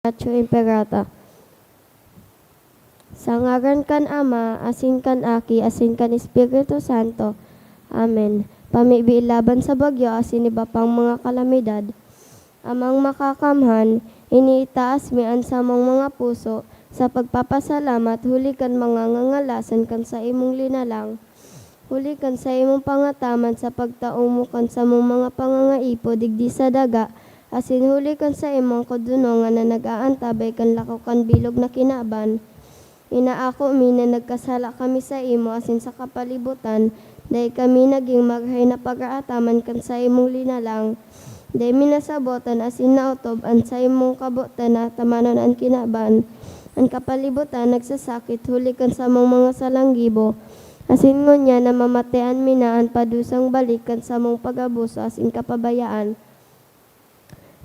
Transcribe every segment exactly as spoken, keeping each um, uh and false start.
Ignacio Imperata. Sa ngaran kan Ama, asin kan Aki, asin kan Espiritu Santo. Amen. Pamibi laban sa bagyo asin iba pang mga kalamidad. Amang Makakamhan, iniitaas mi an samong mga puso sa pagpapasalamat huli kan mga ngangalasan kan saimong linalang, huli kan saimong pangataman sa pagtao mo kan samong mga pangangaipo digdi sa daga, asin huli kan saimong kadunongan na nag-aantabay kan lako kan bilog na kinaban. Inaako mi na nagkasala kami saimo asin sa kapalibutan, dai kami nagin marahay na pag-aataman kan saimong linalang. Dai mi nasabotan asin naotob an saimong kabotan na atamanon an kinaban. An kapalibutan nagsasakit huli kan samong mga salanggibo, asin ngunyan namamatean mi na an padusang balik kan samong pag-abuso asin kapabayaan.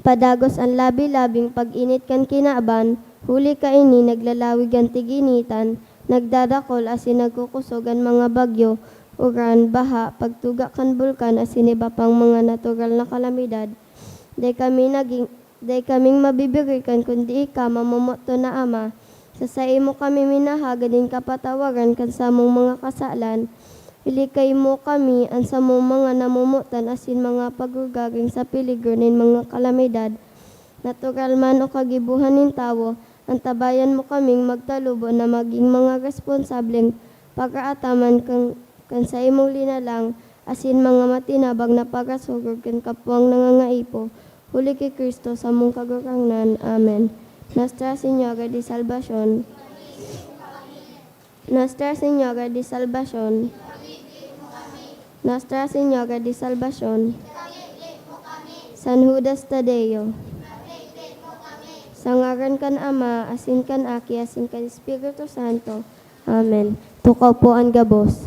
Padagos an labi-labing pag-init kan kinaban, huli kaini naglalawig an tig-initan, nagdadakol asin nagkukosog an mga bagyo, uran, baha, pagtuga kan bulkan asin iba pang mga natural na kalamidad. Dai kami nagin, dai kaming mabibirikan kundi ika, mamomoton na Ama. Sa saimo kami minahagad nin kapatawaran kan samong mga kasalan. Ilikay mo kami, an samong mga namomotan asin mga pagrugaring sa peligro nin mga kalamidad, natural man o kagibohan nin tawo. Antabayan mo kaming magtalubo na magin mga responsableng pag-aataman kan, kan saimong linalang asin mga matinabang na pagkasurog kan kapwang nangangaipo. Huli ki Cristo, samong Kagurangnan. Amen. Nuestra Señora de Salvacion. Nuestra Señora de Salvacion. Nuestra Señora de Salvacion. San Judas Tadeo. Sa ngaran kan Ama, asin kan Aki, asin kan Espiritu Santo. Amen. Tukaw po an gabos.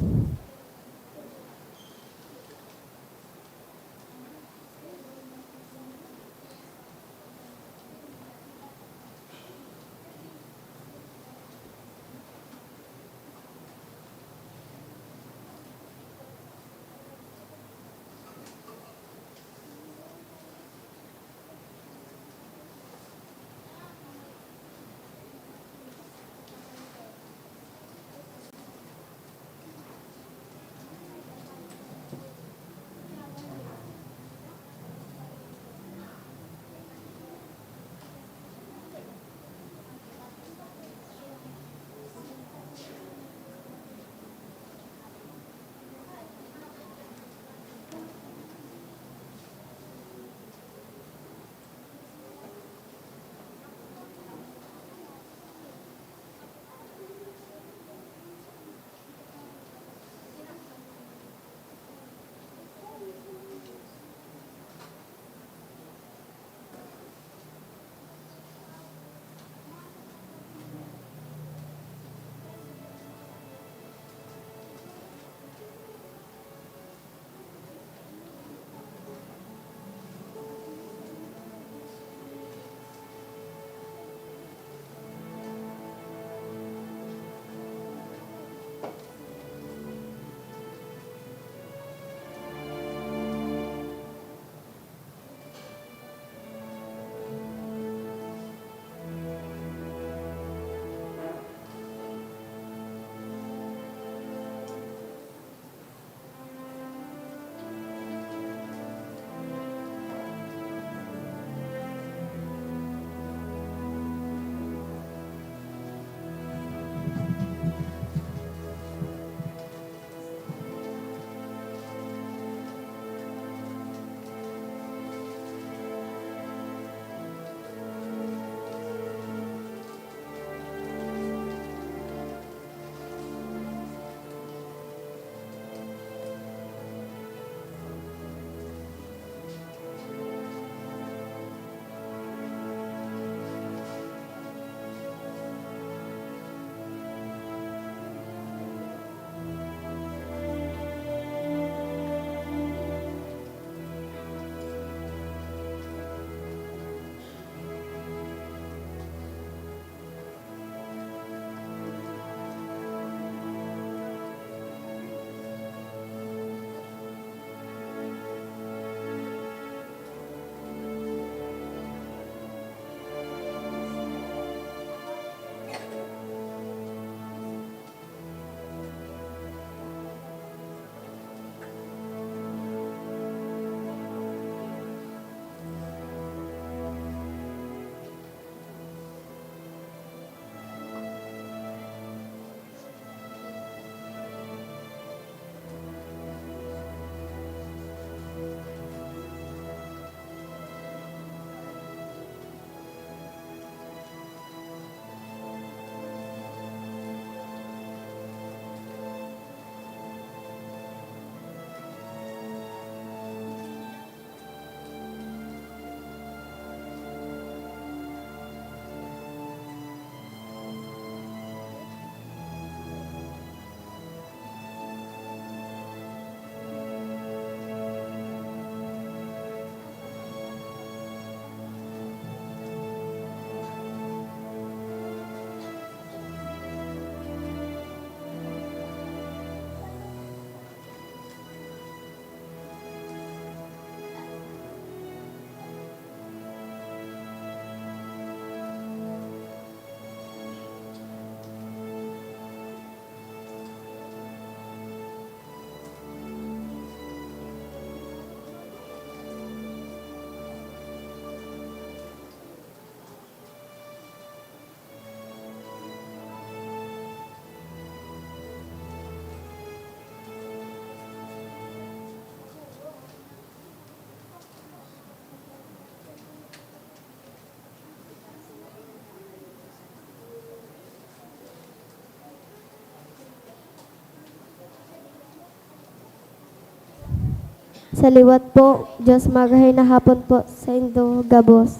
Sa liwat po, Diyos, marahay na hapon po saindo gabos.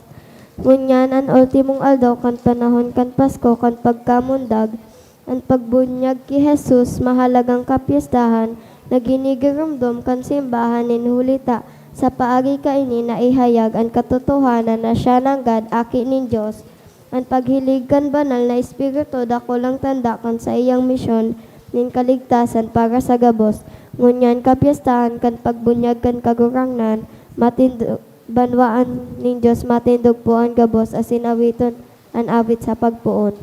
Ngunyan, an ultimong aldaw kan panahon kan Pasko, kan pagkamundag, an pagbunyag ki Jesus, mahalagang kapyestahan na ginigiromdom kan simbahan nin huli ta sa paagi kaini naihayag an katotohanan na siya nanggad Aki nin Dios. An paghilig kan Banal na Espiritu dakulang tanda kan saiyang misyon nin kaligtasan para sa gabos. Ngunyan kapyestahan kan pagbunyag kan Kagurangnan, matindo-, banwaan nin Dios matindog po an gabos asin awiton an awit sa pagpoon.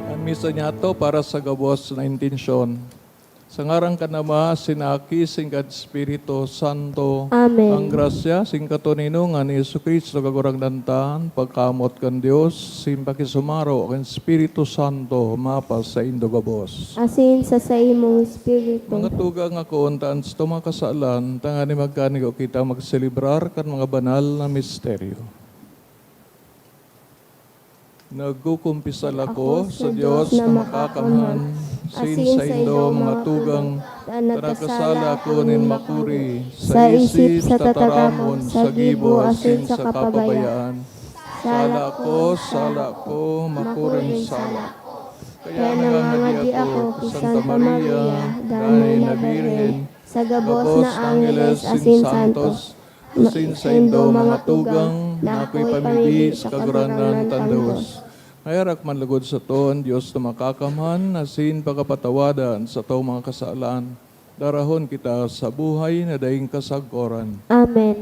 An misa niyato para sa gabos na intensyon. Sa ngaran kan Ama, asin Aki, asin kan Espiritu Santo. Amen. An grasya asin katoninongan ni Jesu-Cristo, Kagurangnan ta, an pagkamoot kan Dios, asin pakisumaro kan Espiritu Santo, mapasaindo gabos. Asin sa saimong espiritu. Mga tugang, akoon ta an satong mga kasalan, tanganing magkanigo kita magselebrar kan mga banal na misteryo. Nagkukumpisal ako sa Dios na makakamhan, asin saindo, mga tugang, ta nagkasala ako nin makuri, sa isip, sa tataramon, sa gibo, asin sa kapabayaan. Sala ko, sala ko, makuring sala. Kaya nangangadi ako ki Santa Maria, danay na Birhen, sa gabos na angheles asin santos, asin saindo, mga tugang, na akoy pamibi sa Kagurangnan tang Dios. Maherak man logod sato an Dios na makakamhan, asin pakapatawada an satong mga kasalan. Darahon kita sa buhay na daing kasagkoran. Amen.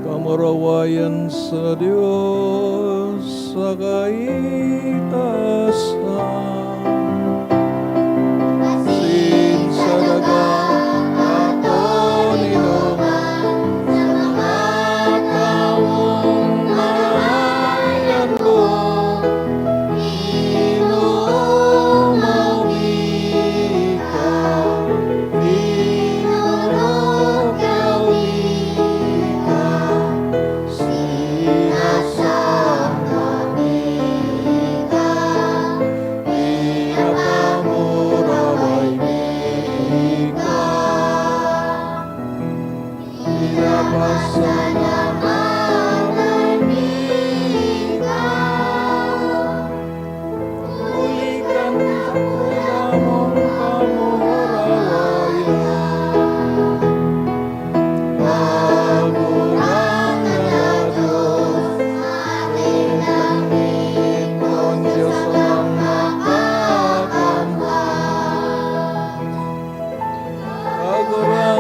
Kamurawayan sa Dios sa kaitaasan. Asin sa daga aton inuman sa mga tawong marahay an buot. Ginoo, mauli ka, Ginoo, mauli ka, sinasamba mi ka, pinapamuraway mi ka. Pinapasalamatan mi ka. Huli kan dakula mong kamurawayan. Kagurangnan na Dios, aking langit, kun Dios ang makakamhan. Kagurangnan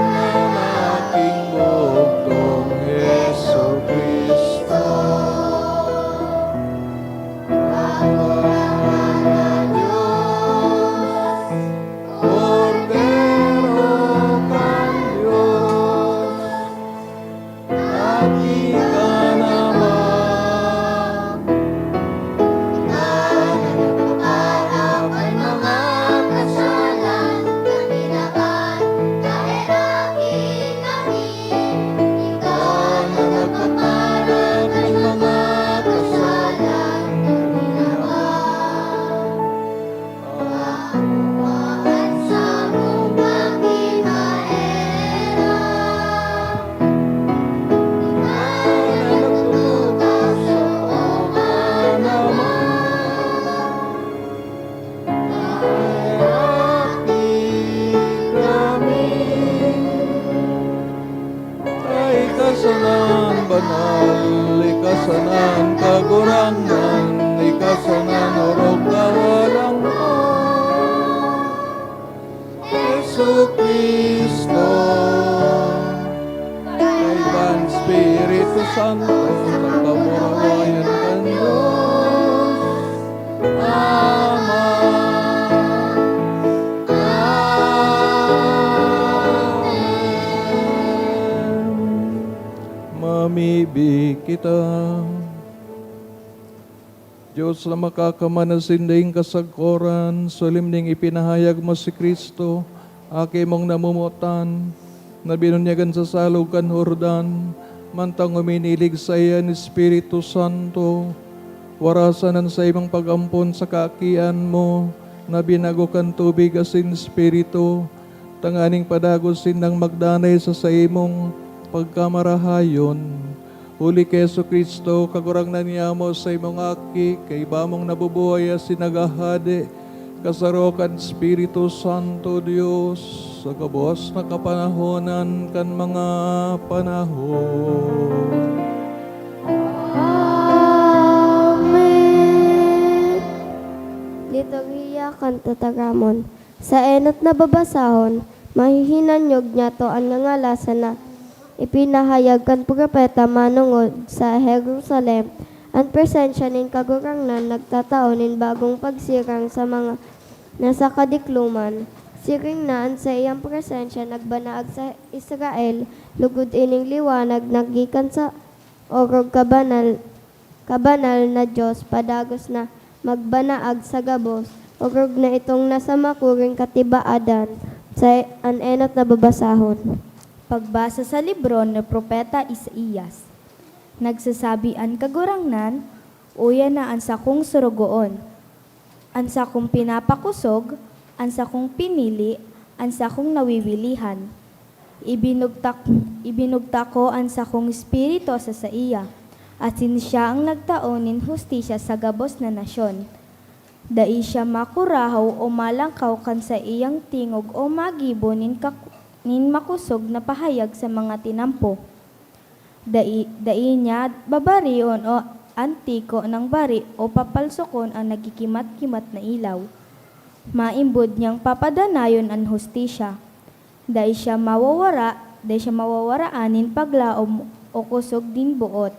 Ika naman. Ikaw na nagpapara kan mga kasalan na ginawa, naheraki kami. Ikaw na nagpapara kan mga kasalan na ginawa. Kakuwaan sa mong pagkimaera. Ikaw na nagtutukaw sa mga naman. Naheraki kami. Ika sana an banal, ika sana an kagurangnan, ika sana an orog kahalangkahan. Jesu-Cristo, kaiba an Espiritu Santo, sa kamurawayan kan Dios Ama. Amen. Mamibi kita. Dios na makakaman asin daing kasagkoran, solemneng ipinahayag mo si Cristo, Aki mong namomotan, na binunyagan sa salog kan Jordan, mantang uminilig saiya an Espiritu Santo. Warasan an saimong pag-ampon sa kaakian mo, na binago kan tubig asin Espiritu, tanganing padagos sindang magdanay sa saimong pagkamarahayon. Huli ki Jesu-Cristo, Kagurangnan nyamo, saimong Aki, kaiba mong nabubuhay asin naghahade, kasaro kan Espiritu Santo, Dios, sa gabos na kapanahonan kan mga panahon. Amen. Liturhiya kan Tataramon. Sa enot na babasahon, mahihinanyog nyato an ngangalasan na ipinahayag kan propeta manongod sa Jerusalem. An presensya nin Kagurangnan nagtatao nin bagong pagsirang sa mga nasa kadikloman. Siring na an saiyang presensya nagbanaag sa Israel, lugod ining liwanag naggikan sa orog kabanal, kabanal na Dios padagos na magbanaag sa gabos, orog na itong nasa makuring katibaadan, sa an enot na babasahon. Pagbasa sa libro ni Propeta Isaias. Nagsasabi an Kagurangnan, "Uya na an sakong sorogoon, an sakong pinapakosog, an sakong pinili, an sakong nawiwilihan. Ibinugtak, ibinugtak ko an sakong espiritu sa saiya, asin siya an nagtao nin hustisya sa gabos na nasyon. Dai siya makurahaw o malangkaw kan saiyang tingog o magibo nin kak-, nin makosog na pahayag sa mga tinampo. Dai, dai niya babarion o an tiko nang bari o papalsokon an nagkikimat-kimat na ilaw. Maimbod niyang papadanayon an hustisya. Dai siya mawawara, dai siya mawawaraan nin paglaom o kosog nin boot.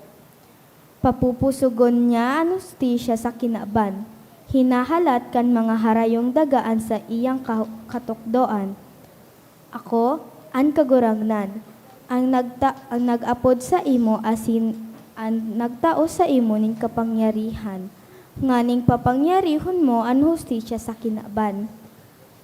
Papupusogon niya an hustisya sa kinaban. Hinahalat kan mga harayong daga an saiyang ka-, katukdoan. Ako, an Kagurangnan, an nagta-, an nag-apod saimo asin an nagtao saimo nin kapangyarihan, nganing papangyarihon mo an hustisya sa kinaban.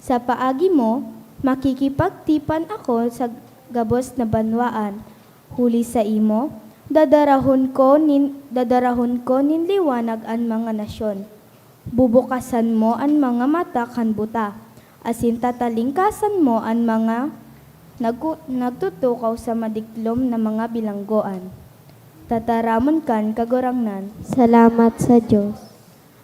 Sa paagi mo, makikipagtipan ako sa gabos na banwaan. Huli saimo, dadarahon ko nin, dadarahon ko nin liwanag an mga nasyon. Bubukasan mo an mga mata kan buta, asin tatalingkasan mo an mga nagku-, nagtutukaw sa madiklom na mga bilanggoan." Tataramon kan Kagurangnan. Salamat sa Dios.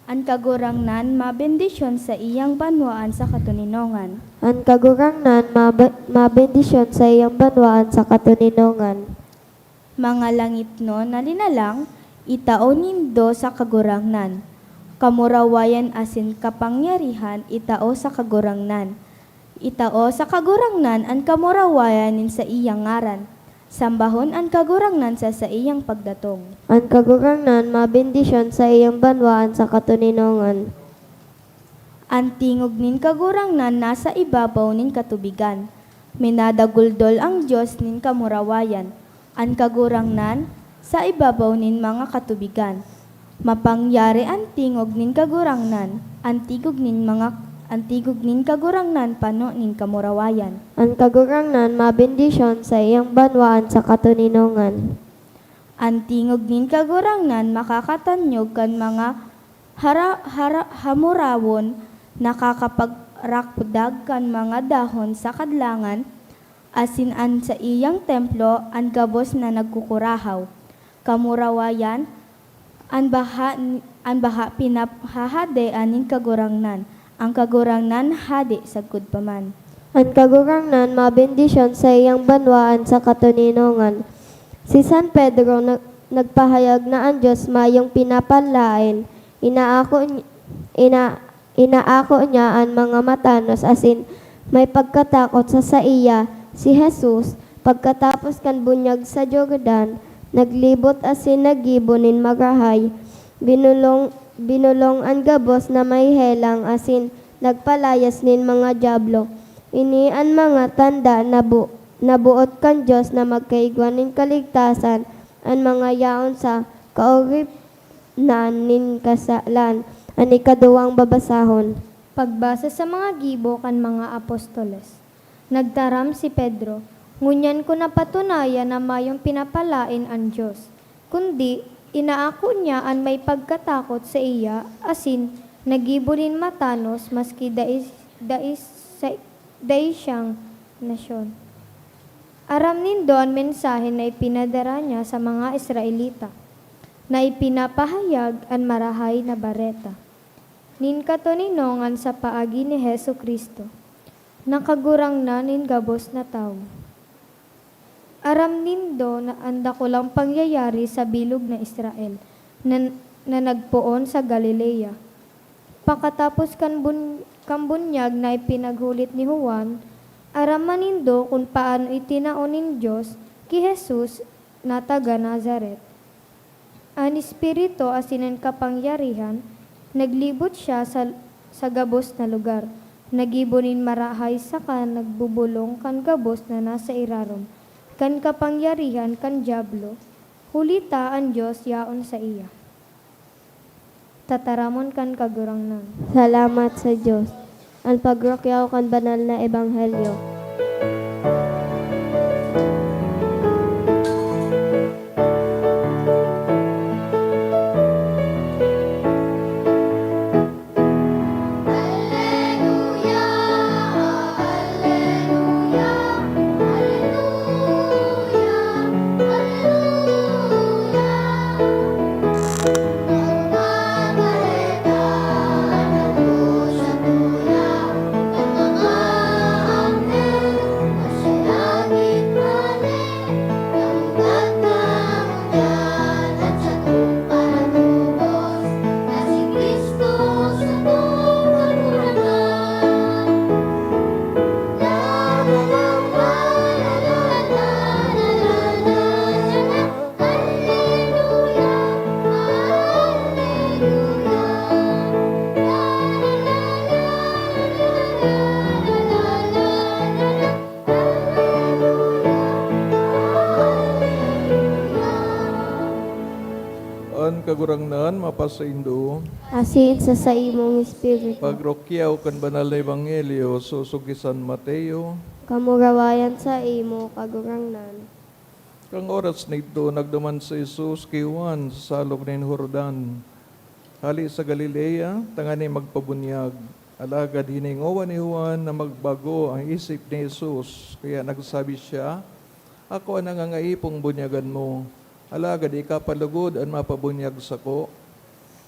An Kagurangnan mabendisyon sa iyang banwaan sa katoninongan. An Kagurangnan mabe-, mabendisyon sa iyang banwaan sa katoninongan. Mga langitnon na linalang, itao nindo sa Kagurangnan. Kamurawayan asin kapangyarihan, itao sa Kagurangnan. Itao sa Kagurangnan an kamurawayan nin saiyang ngaran. Sambahon an Kagurangnan sa saiyang pagdatong. An Kagurangnan mabendisyon sa iyang banwaan sa katoninongan. An tingog nin Kagurangnan nasa ibabaw nin katubigan. Minadaguldol an Dios nin kamurawayan. An Kagurangnan, sa ibabaw nin mga katubigan. Mapangyari an tingog nin Kagurangnan, an tingog nin mga, an tingog nin Kagurangnan pano nin kamurawayan. An Kagurangnan mabendisyon sa iyang banwaan sa katoninongan. An tingog nin Kagurangnan makakatanyog kan mga hara-, hara-, hamurawon, nakakapagrakdag kan mga dahon sa kadlangan, asin an saiyang templo an gabos na nagkukurahaw. Kamurawayan, an baha, an baha pinahahadean nin Kagurangnan, an Kagurangnan hade sagkod pa man. An Kagurangnan mabendisyon sa iyang banwaan sa katoninongan. Si San Pedro nag-, nagpahayag na an Dios mayong pinapalaen, inaako ni-, ina-, inaako niya an mga matanos asin may pagkatakot sa saiya. Si Jesus, pagkatapos kan bunyag sa Jordan, naglibot asin naggibo nin marahay. Binulong, binulong an gabos na may helang asin nagpalayas nin mga dyablo. Ini an mga tanda na bu-, na boot kan Dios na magkaigwa nin kaligtasan an mga yaon sa kaoripnan nin kasalan, an ikaduwang babasahon. Pagbasa sa mga gibo kan mga apostoles. Nagtaram si Pedro, "Ngunyan ko napatunayan na mayong pinapalaen an Dios, kundi inaako niya an may pagkatakot saiya asin naggibo nin matanos maski dai, dai, sa, dai siyang nasyon." Aram nindo an mensahe na ipinadara niya sa mga Israelita, na ipinapahayag an Marahay na Bareta nin katoninongan sa paagi ni Jesu-Cristo, na Kagurangnan nin gabos na tawo. Aram nindo na an dakulang pangyayari sa bilog na Israel na, na nagpoon sa Galilea. Pakatapos kan bun-, kan bunyag na ipinaghulit ni Juan, aram man nindo kun paano itinao nin Dios ki Jesus na taga Nazaret. An Espiritu asin an kapangyarihan, naglibot siya sa, sa gabos na lugar, naggibo nin marahay saka nagbubolong kan gabos na nasa irarom kan kapangyarihan kan Diablo, huli ta an Dios yaon saiya. Tataramon kan Kagurangnan. Salamat sa Dios. An pagrukyaw kan banal na ebanghelyo. An Kagurangnan mapasaindo. Asin sa saimong espiritu. Pagrukyaw kan Banal na Ebanghelyo sosog ki San Mateo. Kamurawayan saimo, Kagurangnan. Kan oras na idto, nagduman si Jesus ki Juan sa salog nin Jordan, hale sa Galilea, tanganing magpabunyag. Alagad hiningowa ni Juan na magbago an isip ni Jesus, kaya nagsabi siya, "Ako an nangangaipong bunyagan mo, alagad ika pa logod an mapabunyag sako."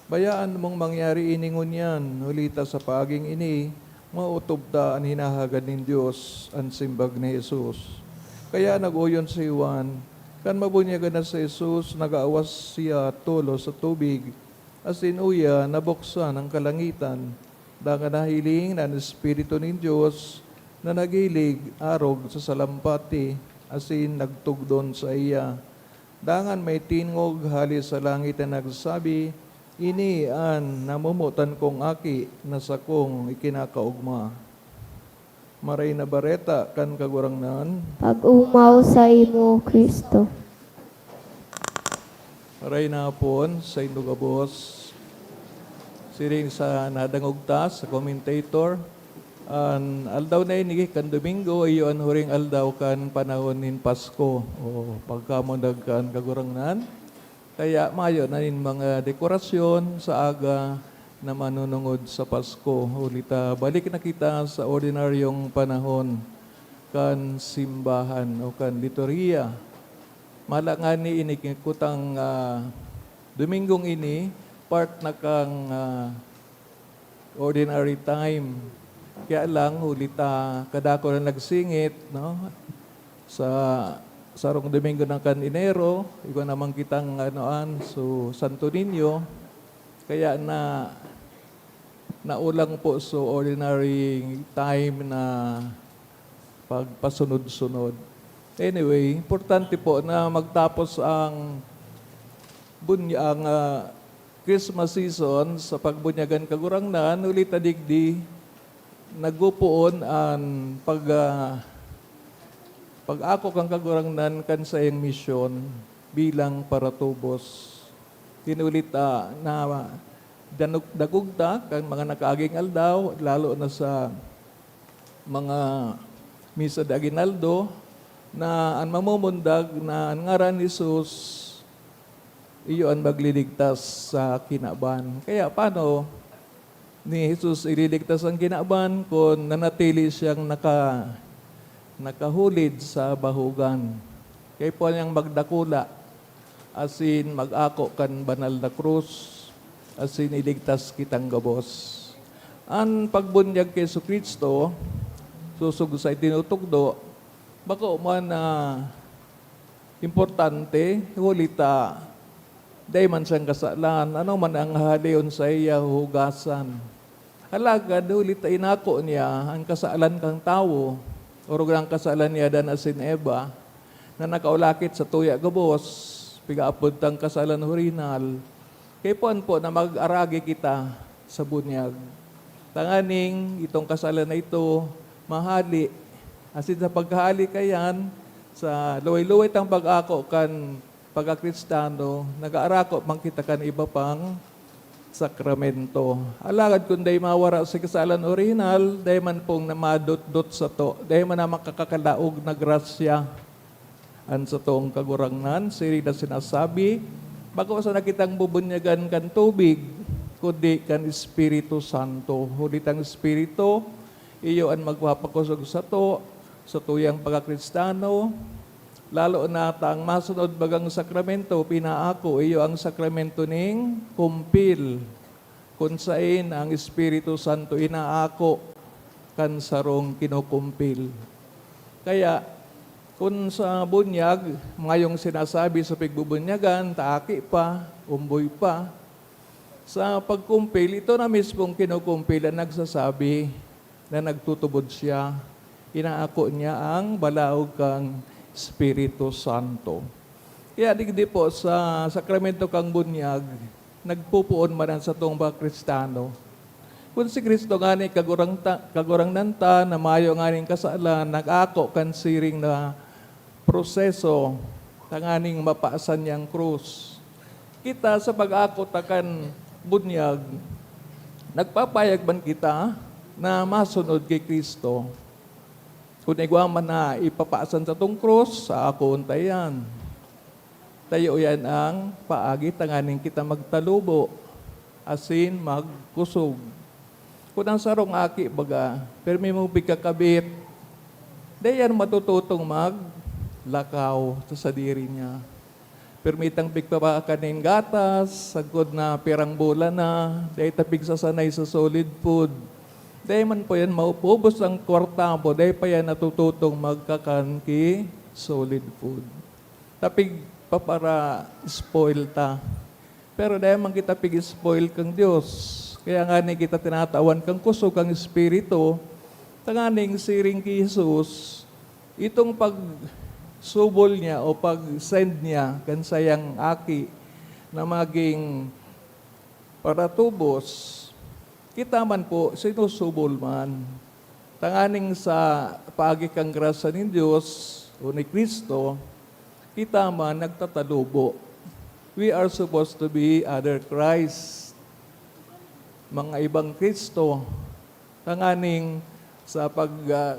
Bayaan mong mangyari ini ngunyan, huli ta sa paaging ini, maotob ta an hinahagad nin Dios, an simbag ni Jesus. Kaya nag-oyon si Juan. Kan mabunyagan na si Jesus, nag-aawas siya tolos sa tubig, asin uya nabuksan an kalangitan. Dangan nahiling na an Espiritu nin Dios na naghilig arog sa salampati asin nagtugdon saiya. Dangan may tingog hale sa langit na nagsabi, "Ini an namomotan kong Aki na sakong ikinakaogma." Maray na Bareta kan Kagurangnan. Pag-omaw saimo, Cristo. Maray na hapon saindo gabos. Siring sa nadangog ta sa commentator, an aldaw na ini kan Domingo, iyo an huring aldaw kan panahon nin Pasko o pagkamundag kan Kagurangnan. Kaya mayo na nin mga dekorasyon sa aga na manunungod sa Pasko. Huli ta, balik na kita sa ordinaryong panahon kan simbahan o kan liturhiya. Mala ngani ini kutang, ah, Domingong ini, part na kan, ah, ordinary time. Kaya lang, huli ta kadako na nagsingit, no? Sa sarong Domingo na kan Enero, igwa naman kitang, ano, an, so, Santo Niño. Kaya na, naulang po, so, ordinary time na pagpasunod-sunod. Anyway, importante po na magtapos ang bunya-, ang, ah, Christmas season sa pagbunyagan Kagurangnan, huli ta digdi nagpopoon an pag, ah, pag-ako kan Kagurangnan kan saiyang misyon bilang paratubos. Huli ta na danug-, dagog ta kan mga nakaaging aldaw, lalo na sa mga misa de aguinaldo, na an mamumundag na an ngaran ni Jesus, iyo an magliligtas sa kinaban. Kaya paano ni Jesus ililigtas ang kinaban kun nanatili siyang naka-, nakahulid sa bahugan? Kaipuhan niyang magdakula asin mag-ako kan banal na krus, asin iligtas kitang gabos. An pagbunyag ki Jesu-Cristo, sosog sa itinutugdo, bako man na importante, huli ta dai man siyang kasalan. Ano man ang hahaleon saiya, huhugasan. Alagad huli ta inako niya an kasalan kan tawo, orog na an kasalan ni Adan asin Eva, na nakaulakit sa tuya gabos, pigaapod tang kasalan orihinal, kaipuhan po na mag-aragi kita sa bunyag. Tanganing itong kasalan na ito mahali, asin sa paghahali kaiyan, sa luway-luway tang pag-ako kan pagkakristiyano, nag-aarako man kita kan iba pang sakramento. Alagad kun dai mawara si kasalan orihinal, dai man pong na madotdot sato, dai man na makakakalaog na grasya an satong Kagurangnan. Siring na sinasabi, bako sana kitang bubunyagan kan tubig, kundi kan Espiritu Santo. Huli ta an Espiritu, iyo an magpapakosog sato, sa tuyang pagkakristiyano, lalo na ta an masunod bagang sakramento, pinaako, iyo an sakramento nin kumpil, kun saen an Espiritu Santo inaako kan sarong kinukumpil. Kaya, kun sa bunyag, mayong sinasabi sa pigbubunyagan, ta aki pa, umboy pa, sa pagkumpil, ito na mismong kinukumpil an nagsasabi na nagtutubod siya, inaako niya an balaog kan Espiritu Santo. Kaya digdi po sa sakramento kan bunyag, nagpopoon man an satong mga Kristiyano. Kun si Cristo ngani Kagurang ta-, Kagurangnan ta na mayo nganing kasalan, nag-ako kan siring na proseso tanganing mapasan niya an krus. Kita sa pag-ako ta kan bunyag, nagpapahayag man kita na masunod ki Cristo. Kun igwa man na ipapasan satong krus, sa ako unta iyan. Ta iyo iyan an paagi tanganing kita magtalubo asin magkusog. Kun an sarong aki, baga, pirmi mo pigkakabit, dai iyan matututong maglakaw sa sadiri niya. Pirmi tang pigpapakan nin gatas, sagkod na pirang bulan na, dai ta pigsasanay sa solid food. Dai man po yan maubos ang kwarta mo, dai pa yan natututong magkakan ki solid food. Ta pigpapara-spoil ta. Pero dai man kita pig-spoil kan Dios. Kaya ngani kita tinatawan kan kusog kan Espiritu, tanganing siring ki Jesus, itong pagsubol niya o pag-send niya kan sayang aki na maging paratubos, kita man po sinusubol man. Tanganing sa paagi kan grasya nin Dios o ni Cristo, kita man nagtatalubo. We are supposed to be other Christ, mga ibang Kristo. Tanganing sa pag, ah,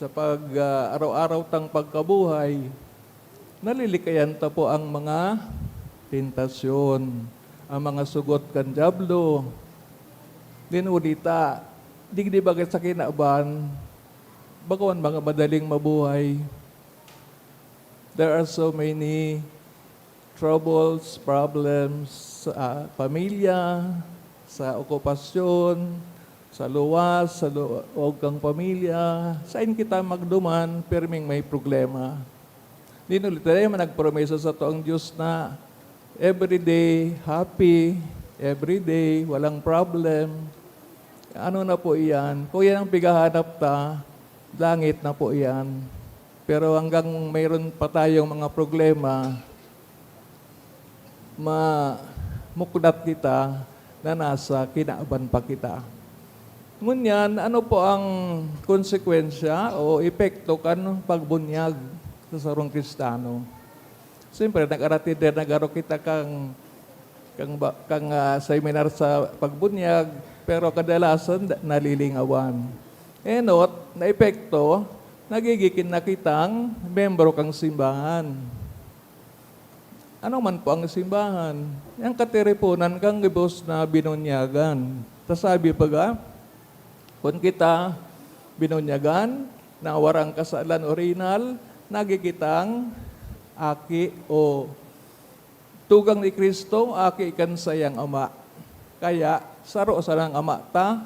sa pag, ah, araw-araw tang pagkabuhay, nalilikayan ta po ang mga tentasyon, ang mga sugot kan Diablo. Dinuli ta, digdi bagay sa kinaban, bako man mga madaling mabuhay. There are so many troubles, problems sa pamilya, sa okupasyon, sa luwas, sa loob kang pamilya. Sain kita magduman, pirming may problema. Dinuli ta, dai man nagpromesa sato ang Dios na everyday happy, everyday walang problem. Ano na po iyan? Kung yan ang pighahanap ta, langit na po iyan. Pero hanggang mayroon pa tayong mga problema, mamuklat kita na nasa kinaban pa kita. Ngunyan, ano po ang konsekwensya o epekto kan pagbunyag sa sarong Kristiyano? Siyempre, nag-aratider, nag-aro kita kang, kang ba-, kang, ah, seminar sa pagbunyag, pero kadalasan da-, nalilingawan. Enot, na epekto, nagigikin na kitang membro kang simbahan. Ano man po ang simbahan? Yang katiriponan kang gabos na binunyagan. Ta sabi pa ga, kun kita binunyagan, nawarang kasalan orinal, nagigitang aki o tugang ni Cristo, aki kan sayang Ama. Kaya, saro sanang Ama ta,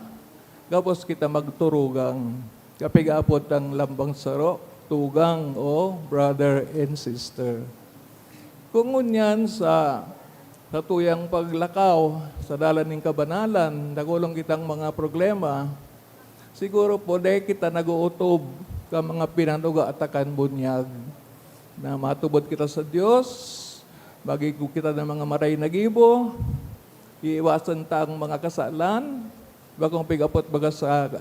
gabos kita magturugang. Kapiga apod ang lambang saro, tugang o brother and sister. Kung ngunyan sa, sa tuyang paglakaw sa dalan nin kabanalan, dagulong kitang mga problema, siguro po, dai kita nag-ootob kan mga pinanuga ta kan bunyag. Na matubod kita sa Dios, magigbo kita ng mga maray na gibo, iiwasan ta ang mga kasalan, bakong pigapot baga sa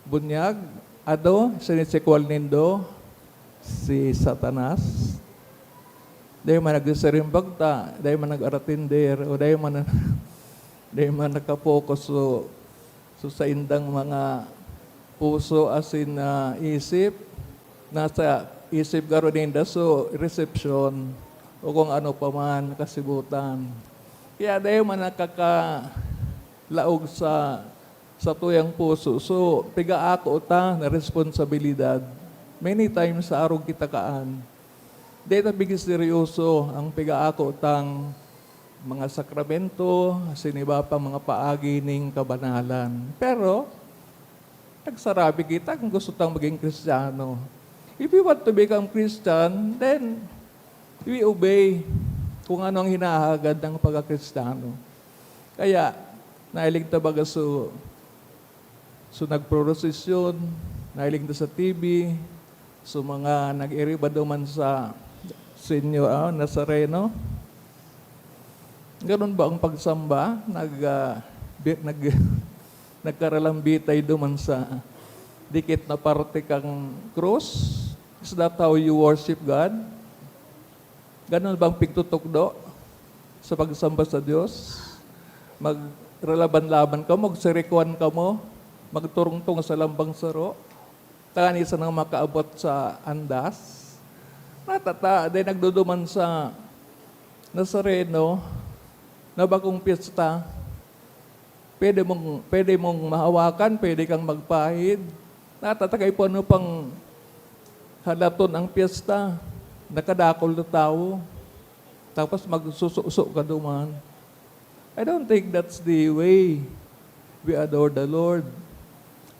bunyag, ado, sinisikwal nindo, si Satanas. Dai man nagsisirimbag ta, dai man nag-aratinder, o dai man, dai man nakapokus so, so saindang mga puso asin, ah, isip. Nasa isip garo ninda so resepsyon o kung ano pa man kasibutan. Kaya dai man nakakalaog sa, sa tuyang puso. So, pigaako ta na responsabilidad. Many times sa arog kita kaan. Dai ta bigi seryoso ang pigaako tang mga sakramento, asin iba pang mga paagi ning kabanalan. Pero, nagsarabi kita kung gusto tang maging Kristiyano. If we want to become Christian, then we obey kung ano ang hinahagad ng pagka-Kristiyano. Kaya, nahiling ta baga so, so nagprorosesyon, nahiling ta sa T V, so mga nag-iriba duman sa Senyor, ah, Nazareno. Ganun ba ang pagsamba? Nag, ah, bi-, nag-, nagkaralambitay duman sa dikit na parte kang krus? Is that how you worship God? Ganun bang pigtutukdo sa pagsamba sa Dios? Magralaban-laban kamo, magsirikuan kamo, magturungtong sa lambang saro? Tanganing sana makaabot sa andas. Natata, dai nagduduman sa Nazareno na bakong piyesta. Pwede mong, pwede mong mahawakan, pwede kang magpahid. Natata, kay puno pang halaton ang piyesta. Nakadakol na tawo. Tapos magsususo ka duman. I don't think that's the way we adore the Lord.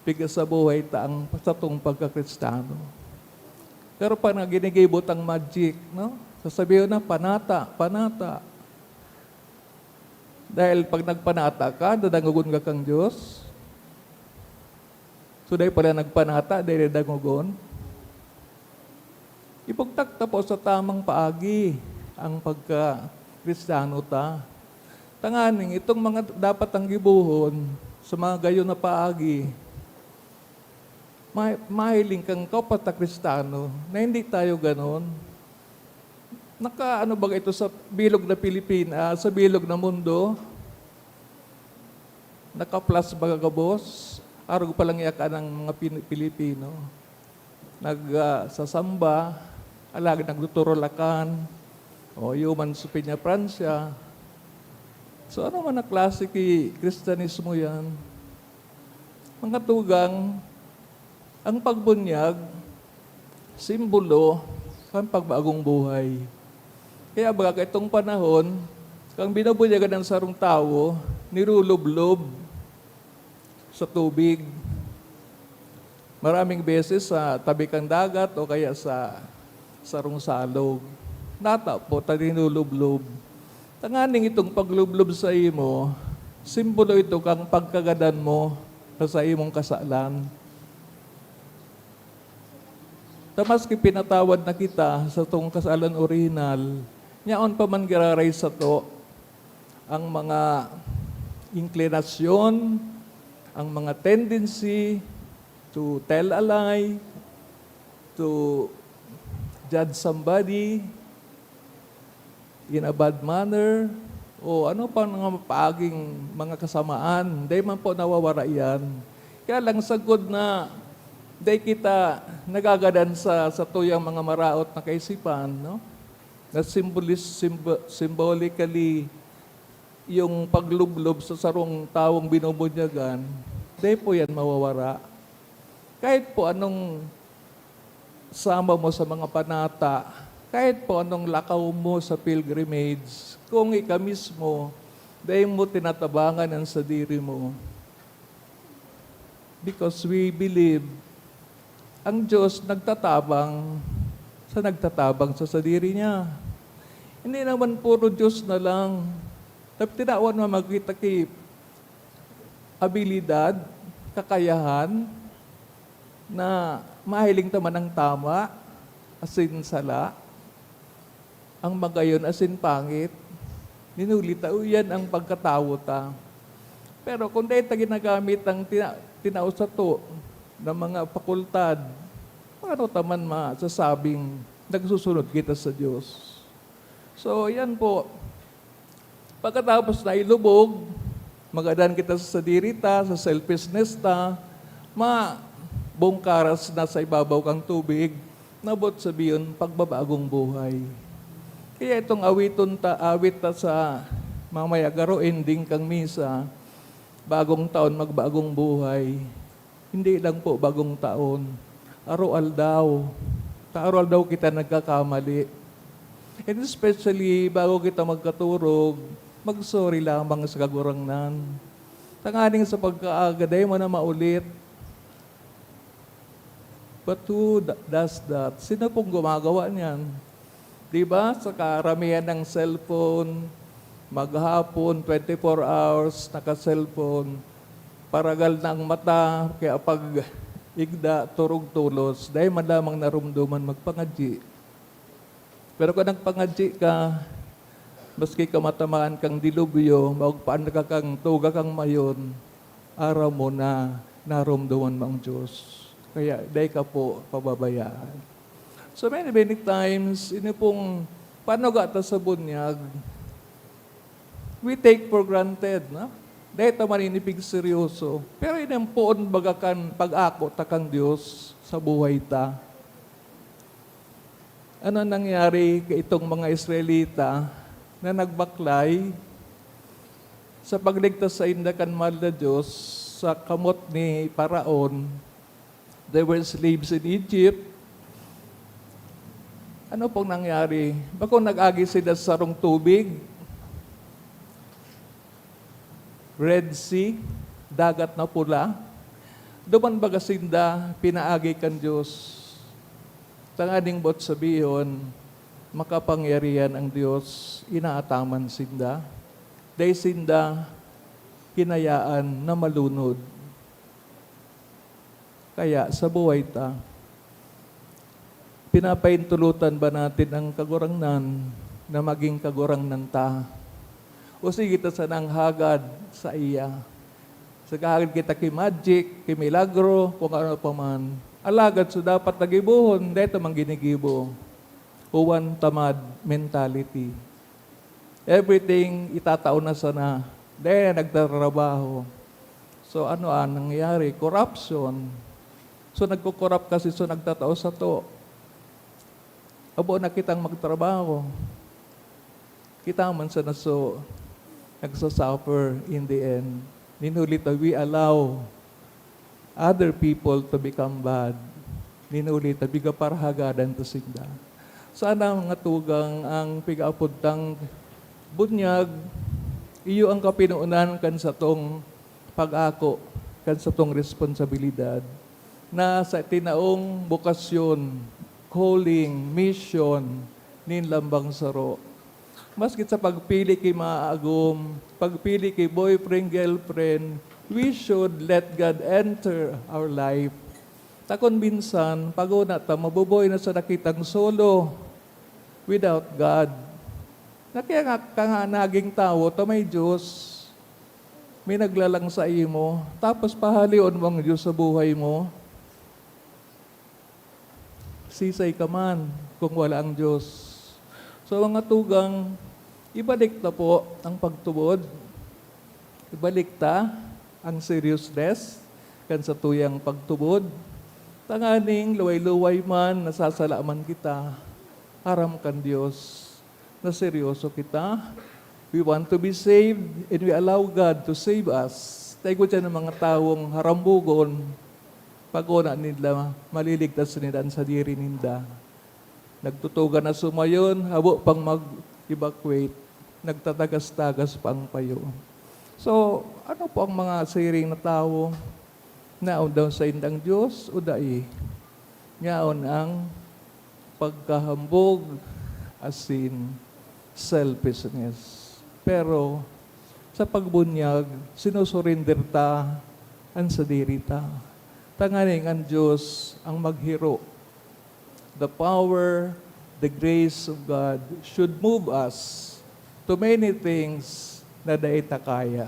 Piga sa buhay ta ang satong pagka-Kristiyano. Pero pag naginigibo tang magic, no? Sasabihin na, "Panata, panata." Dahil pag nagpanata ka, dadangogon ka kang Diyos. So, dai pala nagpanata, dai dangogon. Ipugtak ta po sa tamang paagi ang pagka-Kristiyano ta. Tanganing itong mga dapat ang gibohon sa mga gayon na paagi, ma-, mahiling kang kapwa ta Kristiyano na hindi tayo ganon. Naka-ano ba ito sa bilog na Pilipin-, ah, sa bilog na mundo? Naka-plus ba gabos? Arog pa lang yaka ng mga Pin-, Pilipino. Nag, ah, sasamba, alagad nagtuturulakan, o human sa Peñafrancia. So, ano man na klase ki Kristiyanismo yan? Mga tugang, ang pagbunyag, simbolo kan pagbagong buhay. Kaya baga kaitong panahon, kan binubunyagan ang sarong tawo, nilulublob sa tubig. Maraming beses sa tabi kan dagat o kaya sa sarong salog. Nata po, ta nilulublob. Tanganing itong paglublob sa imo, simbolo ito kang pagkagadan mo sa imong kasalan. Ta maski pinatawad na kita sa tong kasalan orihinal, nyaon pa man giraray sato ang mga inklinasyon, ang mga tendency to tell a lie, to judge somebody in a bad manner, o ano pa nga paaging mga kasamaan, dai man po nawawara iyan. Kaya lang, sagkod na dai kita nagagadan sa satuyang mga maraot na kaisipan, no? Na symbolis-, symbo-, symbolically, yung paglublob sa sarong tawong binubunyagan, dai po yan mawawara. Kahit po anong sama mo sa mga panata, kahit po anong lakaw mo sa pilgrimage, kung ika mismo, dai mo tinatabangan ang sadiri mo. Because we believe, ang Diyos nagtatabang sa nagtatabang sa sadiri niya. Hindi naman puro Diyos na lang. Tapi tinawan mo makita ki abilidad, kakayahan, na mahiling ta man ang tama, asin sala, ang magayon asin pangit, ninuli ta, iyan ang pagkatawo ta. Pero kung dai ta ginagamit ang tina-, tinao sato na mga fakultad, paano ta man masasabing nagsusunod kita sa Diyos? So, yan po. Pagkatapos na ilubog, magadan kita sa sadiri ta, sa selfishness ta, mabungkaras na sa ibabaw kang tubig, nabot sabihon, pagbabagong buhay. Kaya itong awiton ta, awit ta sa mamaya garo ending kang misa, bagong taon, magbagong buhay. Hindi lang po bagong taon, aroaldaw. Ta aroaldaw kita nagkakamali. And especially, bago kita magkaturog, mag-sorry lamang sa Kagurangnan. Tanganing sa pagkaaga, dai mo na maulit. But who d-, does that? Sino pong gumagawa niyan? Di ba, sa karamihan ng cellphone, maghapon, twenty-four hours, naka-cellphone, paragal na ang mata, kaya pag igda, turog tolos, dai man lamang naromdoman magpangadyi. Pero kung nagpangadyi ka, maski ka matamaan kang dilubyo, maugpaan ka kang tuga kang mayon, aram mo na naromdoman mo ang Diyos. Kaya dai ka po pababayaan. So many, many times, ini pong panuga ta sa bunyag, we take for granted, no? Dai ta man ini pigseryoso. Pero ini ang poon baga kan pag-ako ta kan Dios sa buhay ta. Ano nangyari kaitong mga Israelita na nagbaklay sa pagligtas sainda kan mahal na Dios sa kamot ni Faraon? They were slaves in Egypt. Ano pong nangyari? Bakong nag-agi sila sa sarong tubig? Red Sea, Dagat na Pula. Duman baga sinda pinaagi kan Dios. Tanganing bot sabihon, makapangyarihan ang Dios, inaataman sinda. Dai sinda hinayaan na malunod. Kaya sa buhay ta, pinapaintulutan ba natin ang Kagurangnan na maging Kagurangnan ta? O sige ta sanang hagad saiya? Naghahagad kita ki magic, ki milagro, kung ano pa man. Alagad so dapat na gibohon, dai ta man ginigibo. Huwan tamad mentality. Everything itatao na sana. Then, nagtatrabaho. So, ano ang nangyayari? Corruption. So, nagko-corrupt kasi, so nagtatao sato. Abo na kitang magtrabaho. Kita man sa naso, nagsasuffer in the end. Nin huli ta, we allow other people to become bad. Nin huli ta, biga parahagadan ta sinda. Sana, mga tugang, ang pigaapod tang bunyag, iyo ang kapinonan kan satong pag-ako, kan satong responsabilidad na sa tinaong bokasyon, calling, mission, nin lambang saro. Maski sa pagpili ki maagom, pagpili ki boyfriend, girlfriend, we should let God enter our life. Ta kun minsan, pag-una ta, mabubuhay na sa nakitang solo, without God. Na kaya nga, ka nga naging tawo, ta may Diyos, may naglalang sa imo, tapos pahalion mo ang Diyos sa buhay mo. Sisay ka man kung wala ang Diyos. So, mga tugang, ibalik ta po ang pagtubod. Ibalik ta ang seriousness kan satuyang pagtubod. Tanganing luway-luway man, nasasala man kita, aram kan Diyos na seryoso kita. We want to be saved and we allow God to save us. Tayo ko dyan ang mga tawong harambugon, pag-una nila, maliligtas nila an sadiri ninda. Nagtutugan na sumayon, habo pang mag-evacuate, nagtatagas-tagas pa ang payo. So, ano po ang mga siring na tawo? Naon daw saindang Diyos o dai? Yaon ang pagkahambog asin selfishness. Pero sa pagbunyag, sinusurrender ta an sadiri ta. Tanganing an Diyos ang maghiro. The power, the grace of God should move us to many things na dai ta kaya.